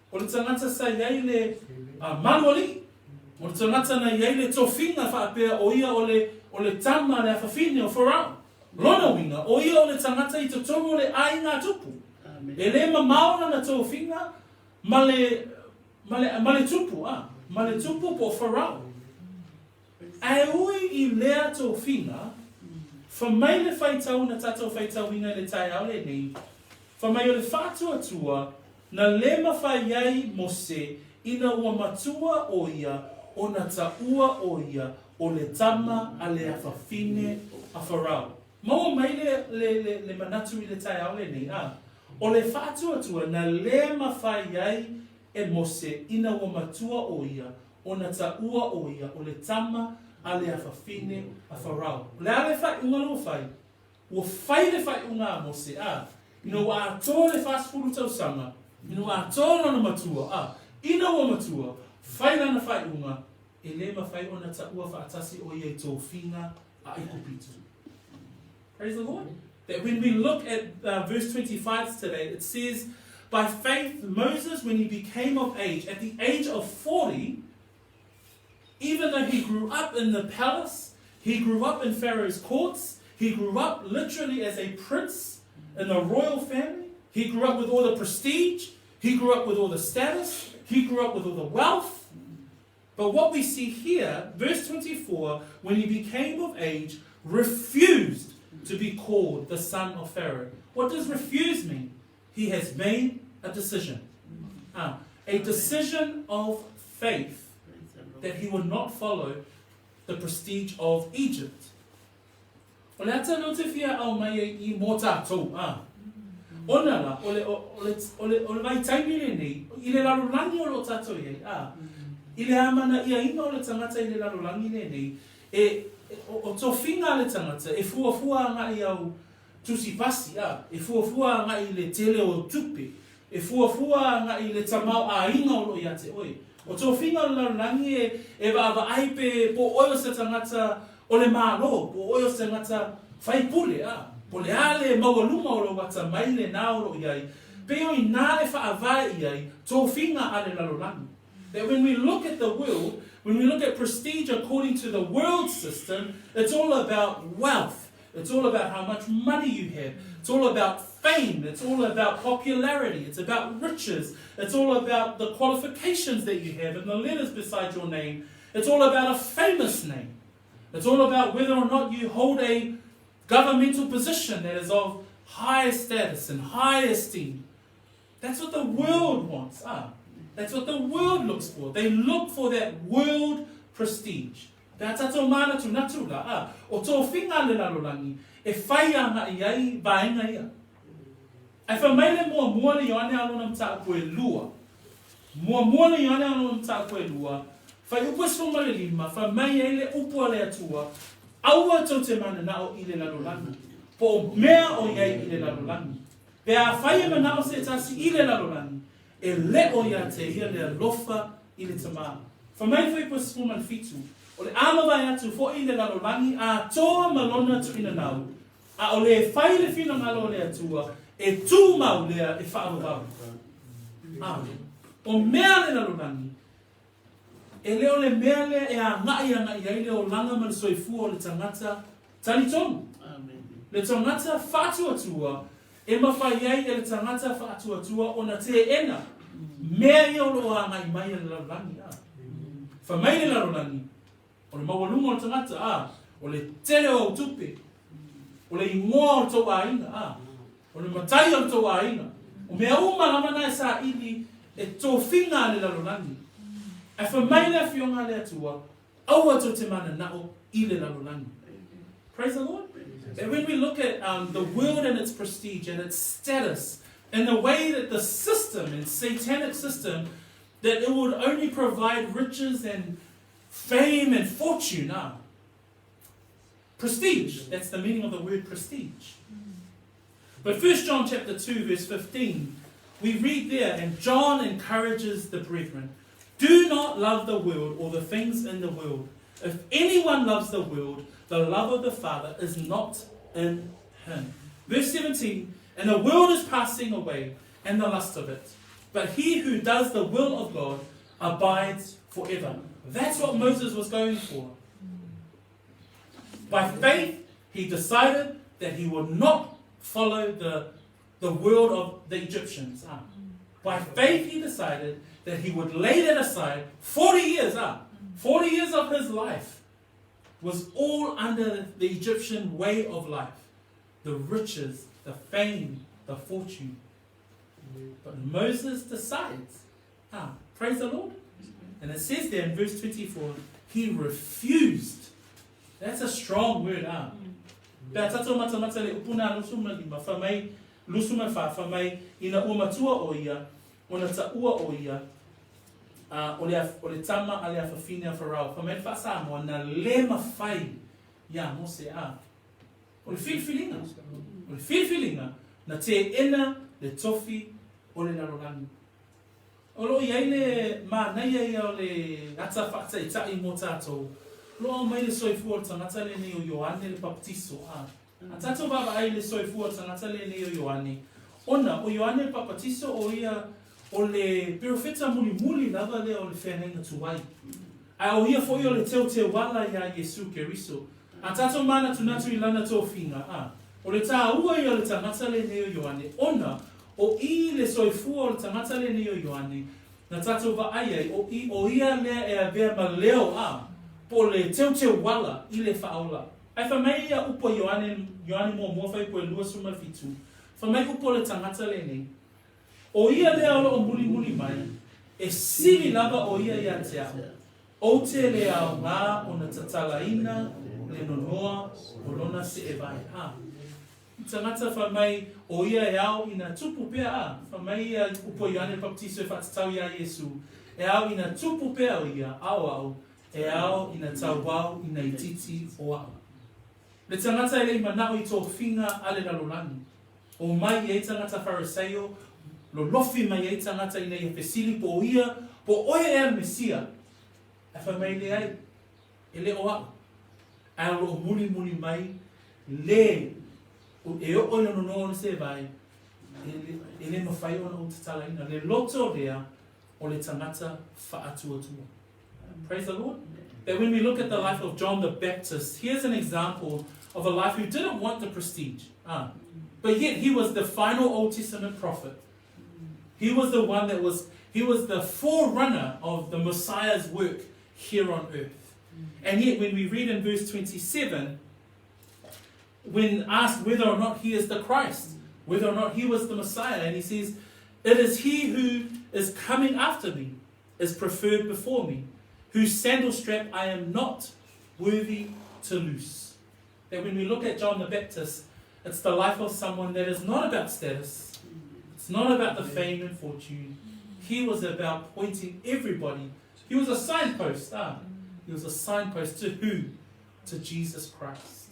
o le tagata sa i ai le malualii, o le tagata na i ai le tofiga faapea o ia o le, o le tama le afafine o Farao. Lona uiga, o ia o le tagata i totonu o le aiga a Tupu. E le mamao lana tofiga ma le, ma le, ma le Tupu, a, ma le Tupu po o Farao. Ae ui i lea tofiga, fa mai le faitau na tatou faitauina i le taeao lenei, fa mai o le faatuatua na le mafai ai Mose ina ua matua o ia ona taua o ia o le tama a le afafine a Farao. Maua mai le, le, le, le manatu i le taeao lenei, a, o le faatuatua na le mafai ai e Mose ina ua matua o ia ona taua o ia o le tama a le afafine a Farao. O le a le faaiuga lea ua fai? Ua fai le faaiuga a Mose, a, ina ua atoa le 40 tausaga, ina ua atoa lona matua, a, ina ua matua, fai lana faaiuga, e le mafai ona taua faatasi o ia i tofiga a Aikupito. Praise the Lord. That when we look at uh, verse 25 today, it says, By faith, Moses, when he became of age, at the age of 40, even though he grew up in the palace, he grew up in Pharaoh's courts, he grew up literally as a prince in the royal family, he grew up with all the prestige, he grew up with all the status, he grew up with all the wealth. But what we see here, verse 24, when he became of age, refused to be called the son of Pharaoh. What does refuse mean? He has made a decision. Ah, a decision of faith that he would not follow the prestige of Egypt. O le ata lea ou te fia ao mai ai i mō tātou, ā. Ona la, o le, o, o le, o le, o le vaitaimi lenei, i le lalolagi o lo o tātou i ai, ā, i le āmana'iaina o le tangata i le lalolagi lenei, e, e, o, o tofiga a le tangata e fuafua aga'i au tusi pasi, ā, e fuafua aga'i i le tele o tupe, E fuafua agaʻi i le tamaoaiga o loo ia te oe. O tofiga o le lalolagi e, e vaavaai pe po o oe o se tagata o le Malo, po o oe o se tagata faipule, a, po le a le maualuga o lou atamai lenā o loo i ai, pei o inā e faavae i ai tofiga a le lalolagi. That when we look at the world, when we look at prestige according to the world system, it's all about wealth. It's all about how much money you have. It's all about fame. It's all about popularity. It's about riches. It's all about the qualifications that you have and the letters beside your name. It's all about a famous name. It's all about whether or not you hold a governmental position that is of high status and high esteem. That's what the world wants. Ah, that's what the world looks for. They look for that world prestige. Pe a tatou mānatunatu la, ā, o tofiga le lalolagi, e fai agaʻi ai vaega ia. Ae fai mai le muamua le Ioane a lona mataupu e lua. Muamua le Ioane a lona mataupu e lua, fuaiupu e 15, fai mai ai le upu a le Atua, Aua tou te mananao i le lalolagi, po o mea o i ai i le lalolagi. Pe afai e manao se tasi i le lalolagi, e le o ia te ia le alofa i le Tamā. Fai mai le fuaiupu e 17, O le a mavae atu foʻi le lalolagi atoa ma lona tuuinanau, a o le e fai le finagalo o le Atua, e tumau lea e faavavau. Amen. O mea le lalolagi, e le o le mea lea e agaʻi agaʻi ai le olaga ma le soifua o le tagata talitonu. Le tagata faatuatua, e mafai ai e le tagata faatuatua ona teena mea ia o lo o agai mai e le lalolagi. A. Fai mai le lalolagi, o le maualuga o le tagata, a, o le tele o au tupe, o le igoa o le tou aiga, a, o le matai o le tou aiga. O mea uma lava na e saili e tofiga a le lalolagi. Ae fai mai le Afioga a le Atua, aua tou te mananao i le lalolagi. Praise the Lord. And when we look at the world and its prestige and its status and the way that the system and satanic system that it would only provide riches and fame and fortune, ah. Prestige, that's the meaning of the word prestige. But 1 John chapter 2 verse 15, we read there, and John encourages the brethren, do not love the world or the things in the world. If anyone loves the world, the love of the Father is not in him. Verse 17, and the world is passing away, and the lust of it. But he who does the will of God abides forever. That's what Moses was going for. By faith, he decided that he would not follow the, the world of the Egyptians. Ah. By faith, he decided that he would lay that aside 40 years. Ah, 40 years of his life was all under the Egyptian way of life the riches, the fame, the fortune. But Moses decides, ah, praise the Lord. And it says there in verse 24, he refused. That's a strong word, ah. Pe a tatou matamata le upu na lusu ma lima, fa mai, lusu ma fa, fa mai, ina ua matua o ia, ona taua o ia, a, o le, o le tama a le afafine a Farao. Fa mai le faa-Samoa, na le mafai iā Mose, a. O le filifiliga, o le filifiliga, na teena le tofi o le lalolagi. O lo o i ai le manaia ia o le ata faataitai mo tatou, o lo o aumai le soifua o le tagata lenei o Ioane le Papatiso, a, a tatou vaavaai i le soifua o le tagata lenei o Ioane, ona o Ioane le Papatiso o ia o le perofeta mulimuli lava lea o le feagaiga tuai, ae o ia foi o le teuteuala iā Iesu Keriso. A tatou manatunatu i lana tofiga, a, o le tāua ia o le tagata lenei o Ioane, ona o i le soifua o le tagata lenei o Ioane, na tatou vaai ai, o i, o ia lea e avea ma leo, a, po o le teuteuala i le faaola. Ae fai mai ia upu a Ioane, Ioane muamua fuaiupu e 27, fai mai upu o le tagata lenei, O ia lea o lo o mulimuli mai, e sili lava o ia ia te au, ou te le aoga ona tatalaina le nonoa o lona seevae. A. I tagata fai mai o ia e ao ina tupu pea a, fai mai ia upu a Ioane le Papatiso e faatatau iā Iesu, e ao ina tupu pea o ia, a o au, e ao ina tauau ina itiiti o au. Le tagata e le i manao i tofiga a le lalolagi, O mai i ai tagata Fariseio, lolofi mai ai tagata ina ia fesili po o ia, po o oe ea le Mesia. Ae fai mai, Leai, e le o au. Ae o lo o mulimuli mai le e oo i lona noa o le sevae, e le, e le mafai ona ou tatalaina le loto lea o le tagata faatuatua. Praise the Lord. That when we look at the life of John the Baptist, here's an example of a life who didn't want the prestige. But yet he was the final Old Testament prophet. He was the one that was, he was the forerunner of the Messiah's work here on earth. And yet when we read in verse 27, when asked whether or not he is the Christ, whether or not he was the Messiah, and he says, It is he who is coming after me, is preferred before me, whose sandal strap I am not worthy to loose. That when we look at John the Baptist, it's the life of someone that is not about status, it's not about the fame and fortune. He was about pointing everybody. He was a signpost. He was a signpost to who? To Jesus Christ.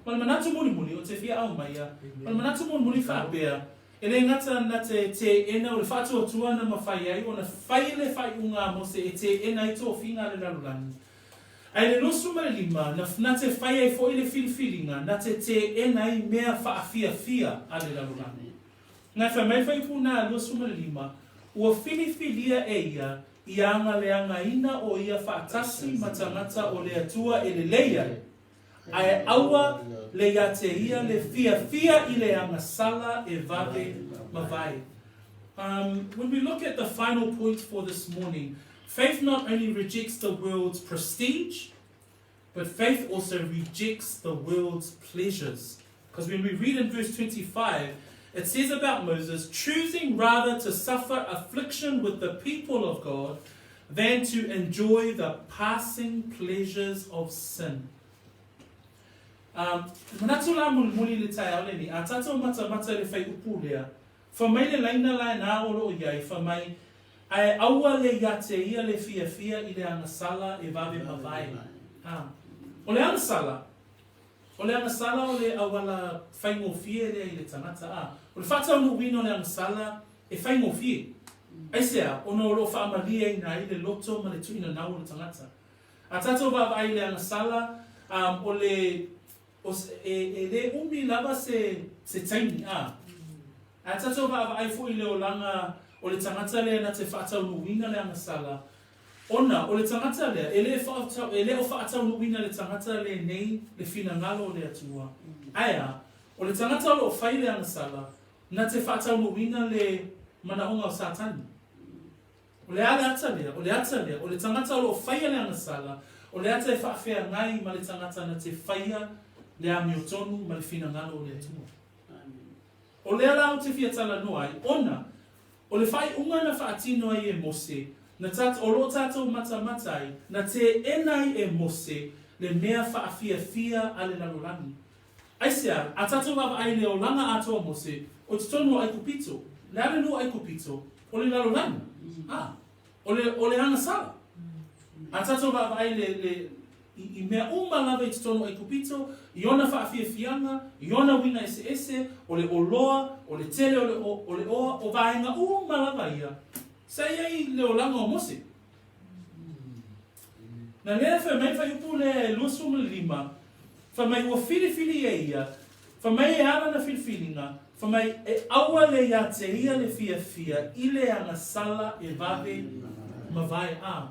Ma le manatu mulimuli o te fia au mai ia. Ma le manatu mulimuli faapea, e le gata na te teena o le faatuatua na mafai ai ona fai le faaiuga a Mose e teena ai tofiga a le lalolagi. Ae le 25, na na te fai ai foi le filifiliga na te teena ai mea faafiafia a le lalolagi. Na fai mai faipuna na 25, ua filifilia e ia i agaleagaina o ia faatasi ma tagata o le Atua e lelei ai, ae aua le ia te ia le fiafia i le agasala e vave mavae. When we look at the final point for this morning, faith not only rejects the world's prestige, but faith also rejects the world's pleasures. Because when we read in verse 25, it says about Moses choosing rather to suffer affliction with the people of God than to enjoy the passing pleasures of sin. Manatu la mulimuli le taeao lenei, a tatou matamata i le whaiupu lea, fa mai le laina la e nā o loo iai, fa mai, ae aua le ia te ia le fiafia i le agasala e vave mavae. O le agasala, o le agasala o le auala faigofie lea i le tagata, a. O le faataunuuina o le agasala e faigofie. Aisea, ona o loo faamalieina ai le loto ma le tuuinanau o le tagata. A tatou vaavaai i le agasala, o le, o se, e, e le umi lava se, se taimi, a. A tatou vaavaai foi i le olaga o le tagata lea na te faataunuuina le agasala, ona o le tagata lea, e le e le o faataunuuina le tagata lenei le finagalo o le Atua. Ae a, o le tagata o loo fai le agasala, na te faataunuuina le manaoga o Satani. O le a le ata lea, o le ata lea, o le tagata o loo faia le agasala, o le ata e faafeagai ma le tagata na te faia le amiotonu ma le finagalo o le Atua. O lea la ou te fia talanoa ai, ona o le faaiuga na faatino ai e Mose, na tat, o loo tatou matamata ai, na teena ai e Mose le mea faafiafia a le lalolagi. Aisea, a tatou vaavaai i le olaga atoa o Mose, o totonu o Aikupito. Le a le nuu Aikupito? O le lalolagi. A, o le, o le agasala. A tatou vaavaai le, le, i, i mea uma lava i totonu o Aikupito, i ona faafiafiaga, i ona uiga eseese, o le oloa, o le tele o le, o, o le oa, o vaega uma lava ia, sa i ai le olaga o Mose. Na lea fai mai le fuaiupu lea e 25, fai mai ua filifili e ia, fai mai e ala na filifiliga, fai mai e aua le ia te ia le fiafia i le agasala e vave mavae. A.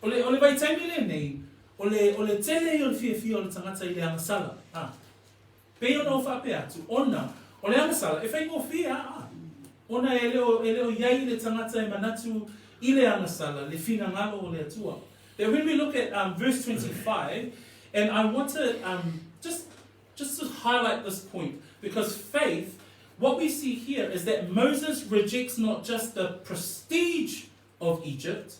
O le, o le vaitaimi lenei, o le, o le tele ia o le fiafia o le tagata i le agasala. A. Pei ona ou faapea atu, ona o le agasala e faigofie a, a. Ona e le o, e le o iai le tagata e manatu i le agasala, le finagalo o le Atua. That when we look at verse 25, and I want to just, just to highlight this point, because faith, what we see here is that Moses rejects not just the prestige of Egypt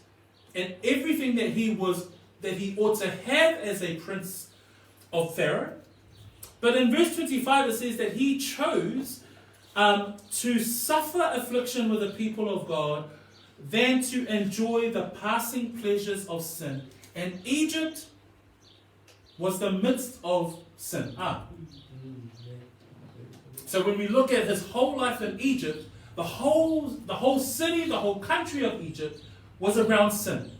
and everything that he was that he ought to have as a prince of Pharaoh, but in verse 25 it says that he chose to suffer affliction with the people of God than to enjoy the passing pleasures of sin. And Egypt was the midst of sin. So when we look at his whole life in Egypt, the whole city, the whole country of Egypt was around sin.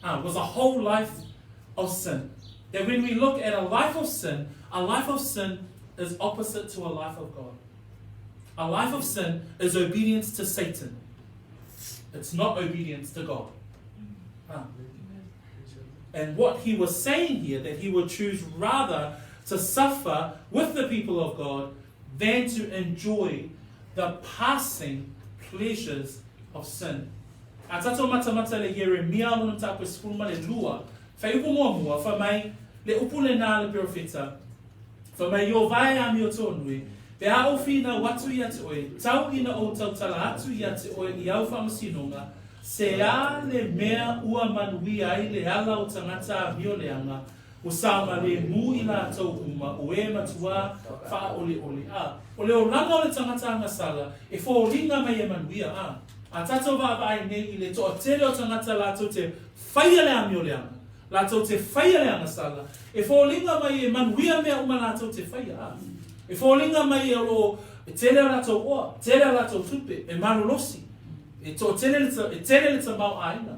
Was a whole life of sin. That when we look at a life of sin, a life of sin is opposite to a life of God. A life of sin is obedience to Satan. It's not obedience to God. And what he was saying here, that he would choose rather to suffer with the people of God than to enjoy the passing pleasures of sin. A tatou matamata le Ieremia lona mataupu e 12, faiupu muamua, fai mai le upu lenā le perofeta, Fai mai Iowa e amiotonu e, pe a ou finau atu ia te oe, tau ina ou tautala atu ia te oe i au faamasinoga, se a le mea ua manuia ai le ala o tagata amioleaga, ua saogalemu i latou uma o e matuā faaʻoleʻole a o le olaga o le tagata agasala e foliga mai e manuia a a tatou vaavaai nei i le toatele o tagata latou te faia le amioleaga latou te faia le agasala, e foliga mai e manuia mea uma latou te faia, a e foliga mai e o lo o e tele a latou oa, tele a latou tupe, e malolosi, e toatele le, e tele le tamaoaiga.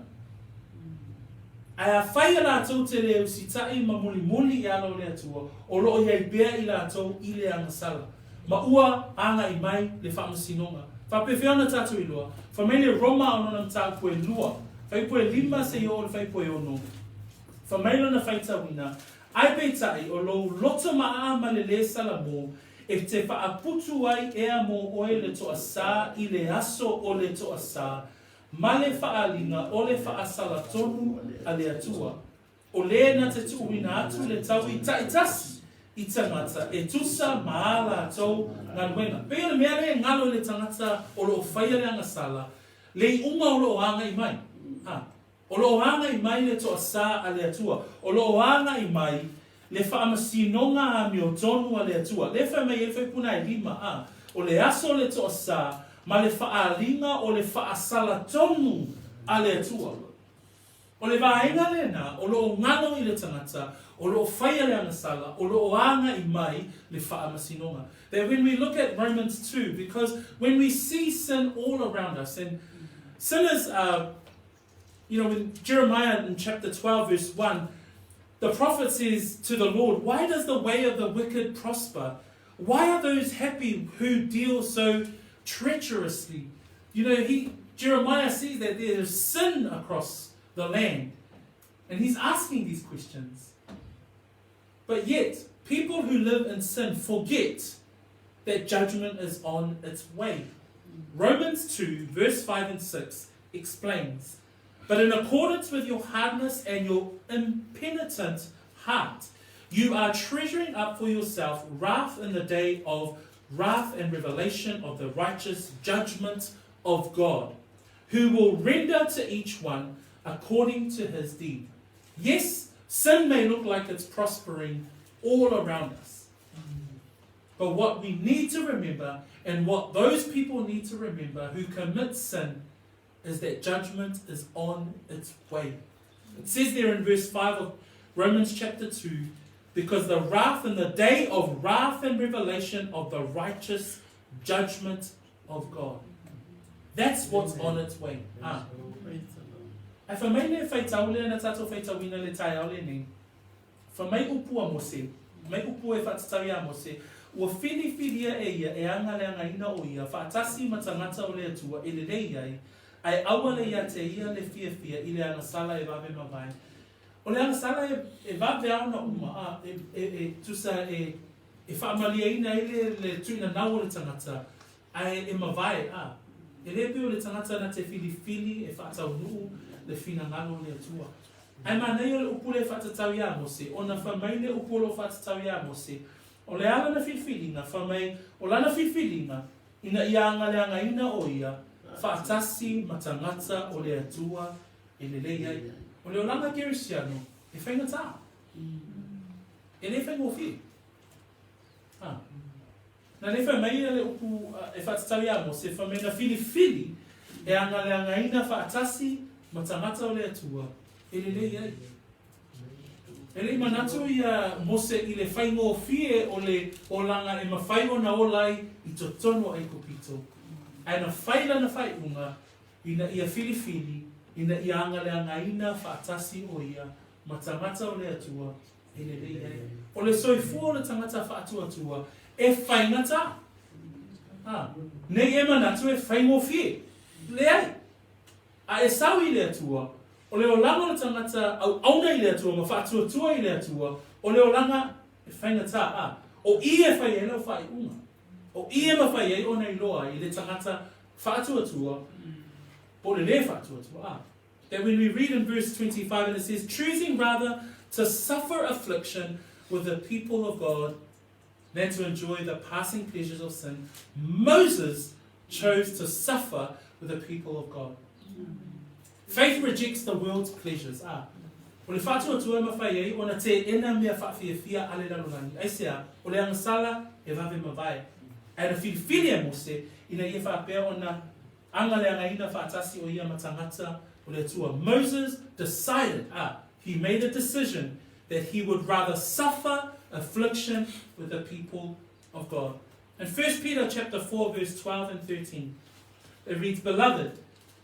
Ae afai e latou te le usitai ma mulimuli i ala o le Atua, o lo o i ai pea i latou i le agasala, ma ua agai mai le faamasinoga. Faapefea ona tatou iloa? Fai mai le Roma o lona mataupu e lua, fuaiupu e lima seia oo i le fuaiupu e ono. Fai mai lona faitauina, Ae peitai, o lou loto maaa ma le lē salamō, e te faaputu ai ea mō oe le toasā i le aso o le toasā, ma le faaaliga o le faasalatonu a le Atua. O lē na te tuuina atu le taui taitasi i tagata e tusa ma ā latou galuega. Pei o le mea lea e galo i le tagata o lo o faia le agasala, le iuga o lo o agai mai. A. O lo o agai mai le toasā a le Atua. O lo o agai mai le faamasinoga amiotonu a le Atua. Lea e fai mai ai le faipuna e lima, a. O le aso o le toasā ma le faaaliga o le faasalatonu a le Atua. O le vaega lena o lo o galo i le tagata o lo o faia le agasala, o lo o agai mai le faamasinoga. That when we look at Romans 2, because when we see sin all around us, and sinners are, you know, when Jeremiah in chapter 12, verse 1, the prophet says to the Lord, Why does the way of the wicked prosper? Why are those happy who deal so treacherously? You know, he Jeremiah sees that there is sin across the land. And he's asking these questions. But yet, people who live in sin forget that judgment is on its way. Romans 2, verse 5 and 6 explains But in accordance with your hardness and your impenitent heart, you are treasuring up for yourself wrath in the day of wrath and revelation of the righteous judgment of God, who will render to each one according to his deed. Yes, sin may look like it's prospering all around us. But what we need to remember, and what those people need to remember who commit sin, is that judgment is on its way. It says there in verse 5 of Romans chapter 2 because the wrath in the day of wrath and revelation of the righteous judgment of God. That's what's on its way. Ah. Ae fai mai le faitau lea na tatou faitauina le taeao lenei, fai mai upu a Mose, mai upu e faatatau iā Mose, ua filifilia e ia e agaleagaina o ia faatasi ma tagata o le Atua e lelei ai, ae aua le ia te ia le fiafia i le agasala e vave mavae. O le agasala e, e vave a ona uma, a, e, e, e, tusa e, e faamalieina ai le, le tuuina nau o le tagata, Ae e mavae, a, e le pei o le tagata na te filifili e faataunuu le finagalo o le Atua. Ae manaia o le upu lea e faatatau iā Mose, ona fai mai le upu o lo o faatatau iā Mose, o le a lana filifiliga, fai mai, o lana filifiliga, ina ia agaleagaina o ia faatasi ma tagata o le Atua e lelei ai. O le olaga kerisiano, e faigata. E le faigofie. A. Na le fai mai ia le upu e faatatau iā Mose, fai mai na filifili e agaleagaina faatasi ma tagata o le Atua e lelei ai. E le i manatu ia Mose i le faigofie o le olaga e mafai ona ola ai i totonu o Aikupito, ae na fai lana faaiuga ina ia filifili ina ia agaleagaina faatasi o ia ma tagata o le Atua E lelei ai. O le soifua o le tagata faatuatua e faigata. A, nei e manatu e faigofie. Leai. A e sau i le Atua, O le olaga o le tagata auauna i le Atua ma faatuatua i le Atua, o le olaga e faigata, a o i e fai ai lau faaiuga. O i e mafai ai ona iloa ai le tagata faatuatua po o le lē faatuatua, a. That when we read in verse 25 and it says, Choosing rather to suffer affliction with the people of God than to enjoy the passing pleasures of sin, Moses chose to suffer with the people of God. Faith rejects the world's pleasures. Ah. O le faatuatua e mafai ai ona teena mea faafiafia a le lalolagi. Aisea? O le agasala e vave mavae. Ae na filifili e Mose ina ia faapea ona agaleagaina faatasi o ia ma tagata o le Atua. Moses decided, ah, he made a decision that he would rather suffer affliction with the people of God. In 1 Peter chapter 4 verse 12 and 13, it reads, Beloved,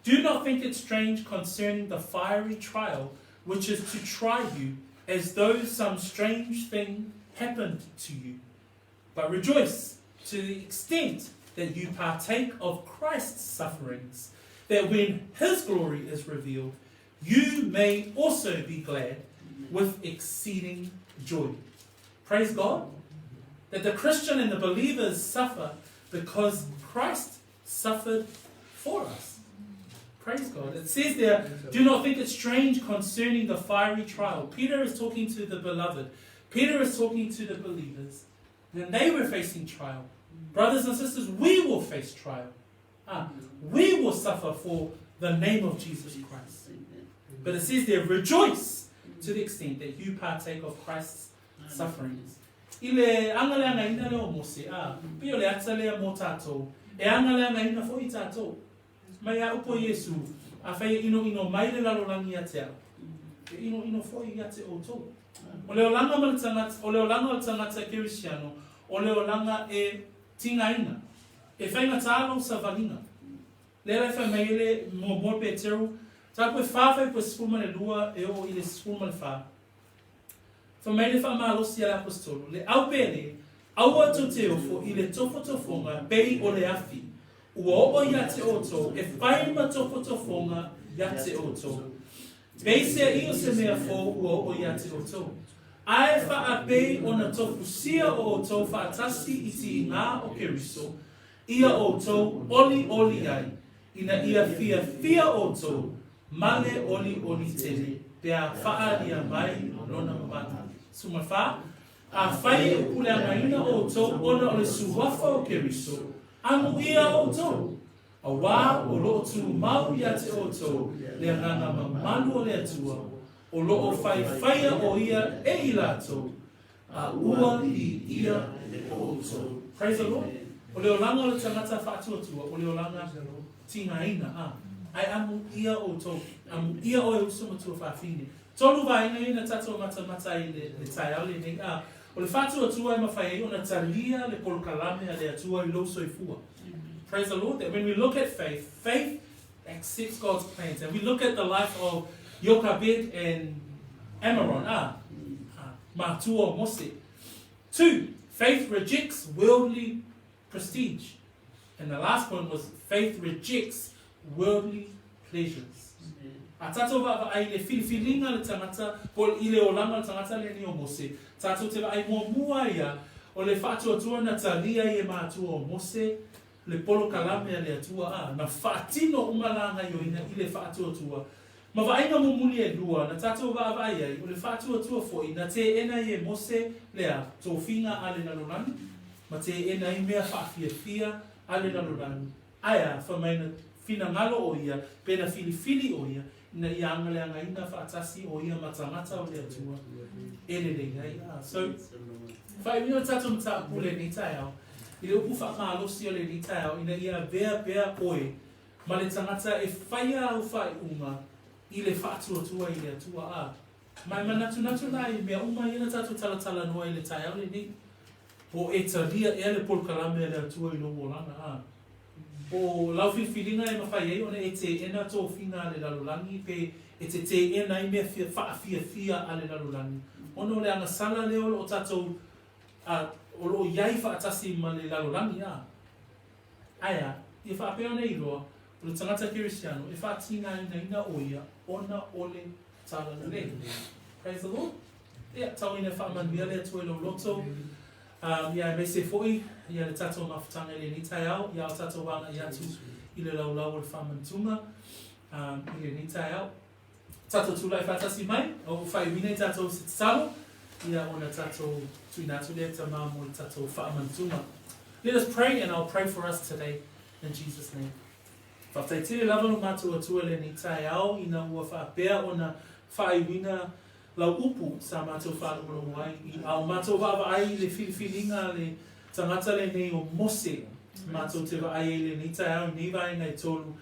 do not think it strange concerning the fiery trial which is to try you, as though some strange thing happened to you. But rejoice to the extent that you partake of Christ's sufferings, that when his glory is revealed, you may also be glad with exceeding joy. Praise God that the Christian and the believers suffer because Christ suffered for us. Praise God. It says there, do not think it strange concerning the fiery trial. Peter is talking to the beloved. Peter is talking to the believers. Then they were facing trial. Brothers and sisters, we will face trial. Ah, we will suffer for the name of Jesus Christ. But it says there, rejoice to the extent that you partake of Christ's sufferings. I le agaleagaina lea o Mose, ā, pei o le ata lea mō tātou, e agaleagaina foi tātou. Mai a upu o Iesu, Afai e inoino mai le lalolagi ia te au, e inoino foi ia te outou. O le olaga ma le tagata, o le olaga o le tagata Kerisiano, o le olaga e tigaina, e faigata lou savaliga. Lea la e fai mai ai le muamua o Peteru, Tapu e fa fai 12 e oo i le 14. Fai mai le faamalosi a le Aposetolo, Le au pele, aua tou te ofo i le tofotofoga pei o le afi, ua oo ia te outou e fai ma tofotofoga ia te outou. Peiseai o se mea fou ua oo ia te outou. Ae faapei ona tofusia o outou faatasi i tiigā o Keriso, ia outou olioli ai, ina ia fiafia outou ma le olioli tele pe a faaalia mai lona mamalu. 14, Afai e upuleagaina outou ona o le suafa o Keriso, amuia outou, auā o loo tumau ia te outou le agaga mamalu o le Atua, o loo faifaia o ia e i latou, a ua piia outou. Praise the Lord. O le olaga o le tagata faatuatua, o le olaga tigaina, a. Ae amuia outou, amuia oe uso ma tuafafine. Tolu vaega ia na tatou matamata ai i le taeao lenei, a. O le faatuatua e mafai ai ona talia le polokalame a le Atua i lou soifua. Praise the Lord that when we look at faith, faith accepts God's plans. And we look at the life of Jochebed and Ammaron, a, matua o Mose. Two, faith rejects worldly prestige. And the last point was faith rejects worldly pleasures. A tatou vaavaai i le filifiliga a le tagata, po i le olaga o le tagata lenei o Mose, tatou te vaai muamua ia o le faatuatua na talia ai e matua o Mose le polokalame a le Atua, a, na faatino uma la gaioiga i le faatuatua. Ma vaaiga mumuli e lua na tatou vaavaai ai, o le faatuatua foi na teena ai e Mose lea tofiga a le lalolagi, ma teena ai mea faafiafia a le lalolagi, ae a, fai mai na finagalo o ia, pe na filifili o ia, ina ia agaleagaina faatasi o ia ma tagata o le Atua e lelei ai. A, so, faaiuina le tatou mataupu lenei taeao, i le upu faamalosi o lenei taeao, ina ia avea pea oe ma le tagata e faia au faaiuga i le faatuatua i le Atua. A, ma e manatunatu la i mea uma ia na tatou talatalanoa i le taeao lenei, po e talia ea le polokalame a le Atua i lou olaga. A, Po o lau filifiliga e mafai ai ona e teena tofiga a le lalolagi pe e te teena ai mea faafiafia a le lalolagi, ona o le agasala lea o loo tatou a o loo iai faatasi ma le lalolagi a. Ae a, ia faapea ona iloa, o le tagata kerisiano e faatigainaina o ia. Ona o le Talalelei. Praise the Lord. Ia, tau ina faamanuia le Atua i lou loto. Ia, aemaise foi ia le tatou mafutaga i lenei taeao, ia o tatou agai atu i le laulau o le faamanatuga i lenei taeao. Tatou tulai faatasi mai, o ua faaiuina i tatou se tatalo, ia ona tatou tuuina atu lea Tama mo le tatou faamanatuga. Let us pray and I'll pray for us today in Jesus name. Faafetai tele lava lo matou Atua i lenei taeao ina ua faapea ona faaiuina lau upu sa matou faalogologo ai i ao matou vaavaai i le filifiliga a le tagata lenei o Mose matou te vaai ai i lenei taeao i nei vaega e tolu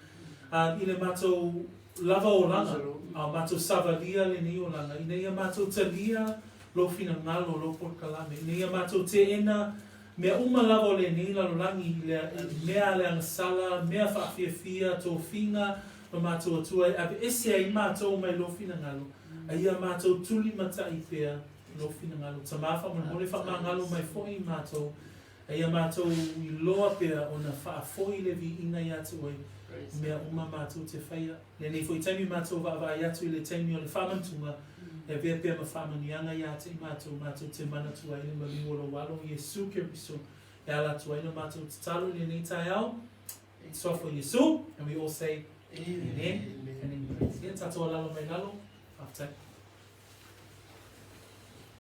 a i le matou lava olaga ao matou savalia lenei olaga ina ia matou talia lou finagalo lou polokalame ina ia matou teena Mea uma lava o lenei lalolagi i le mea a le agasala, mea faafiafia, tofiga, ma matou Atua e aveese ai matou mai lou finagalo, a ia matou tulimatai pea lou finagalo. Tama faamolemole faamagalo mai foi i matou, a ia matou iloa pea ona faafoi le viiga ia te oe i mea uma matou te faia. Lenei foi taimi matou vaavaai atu i le taimi o le faamantuga, e avea pea ma faamanuiaga ia te i matou, matou te manatu ai le maliu o lou Alo Iesu Keriso, e ala atu ai la matou tatalo i lenei taeao, i le Suafa o Iesu, and we all say, Amen and amen. Ia, tatou alala mai lalo, faafetai.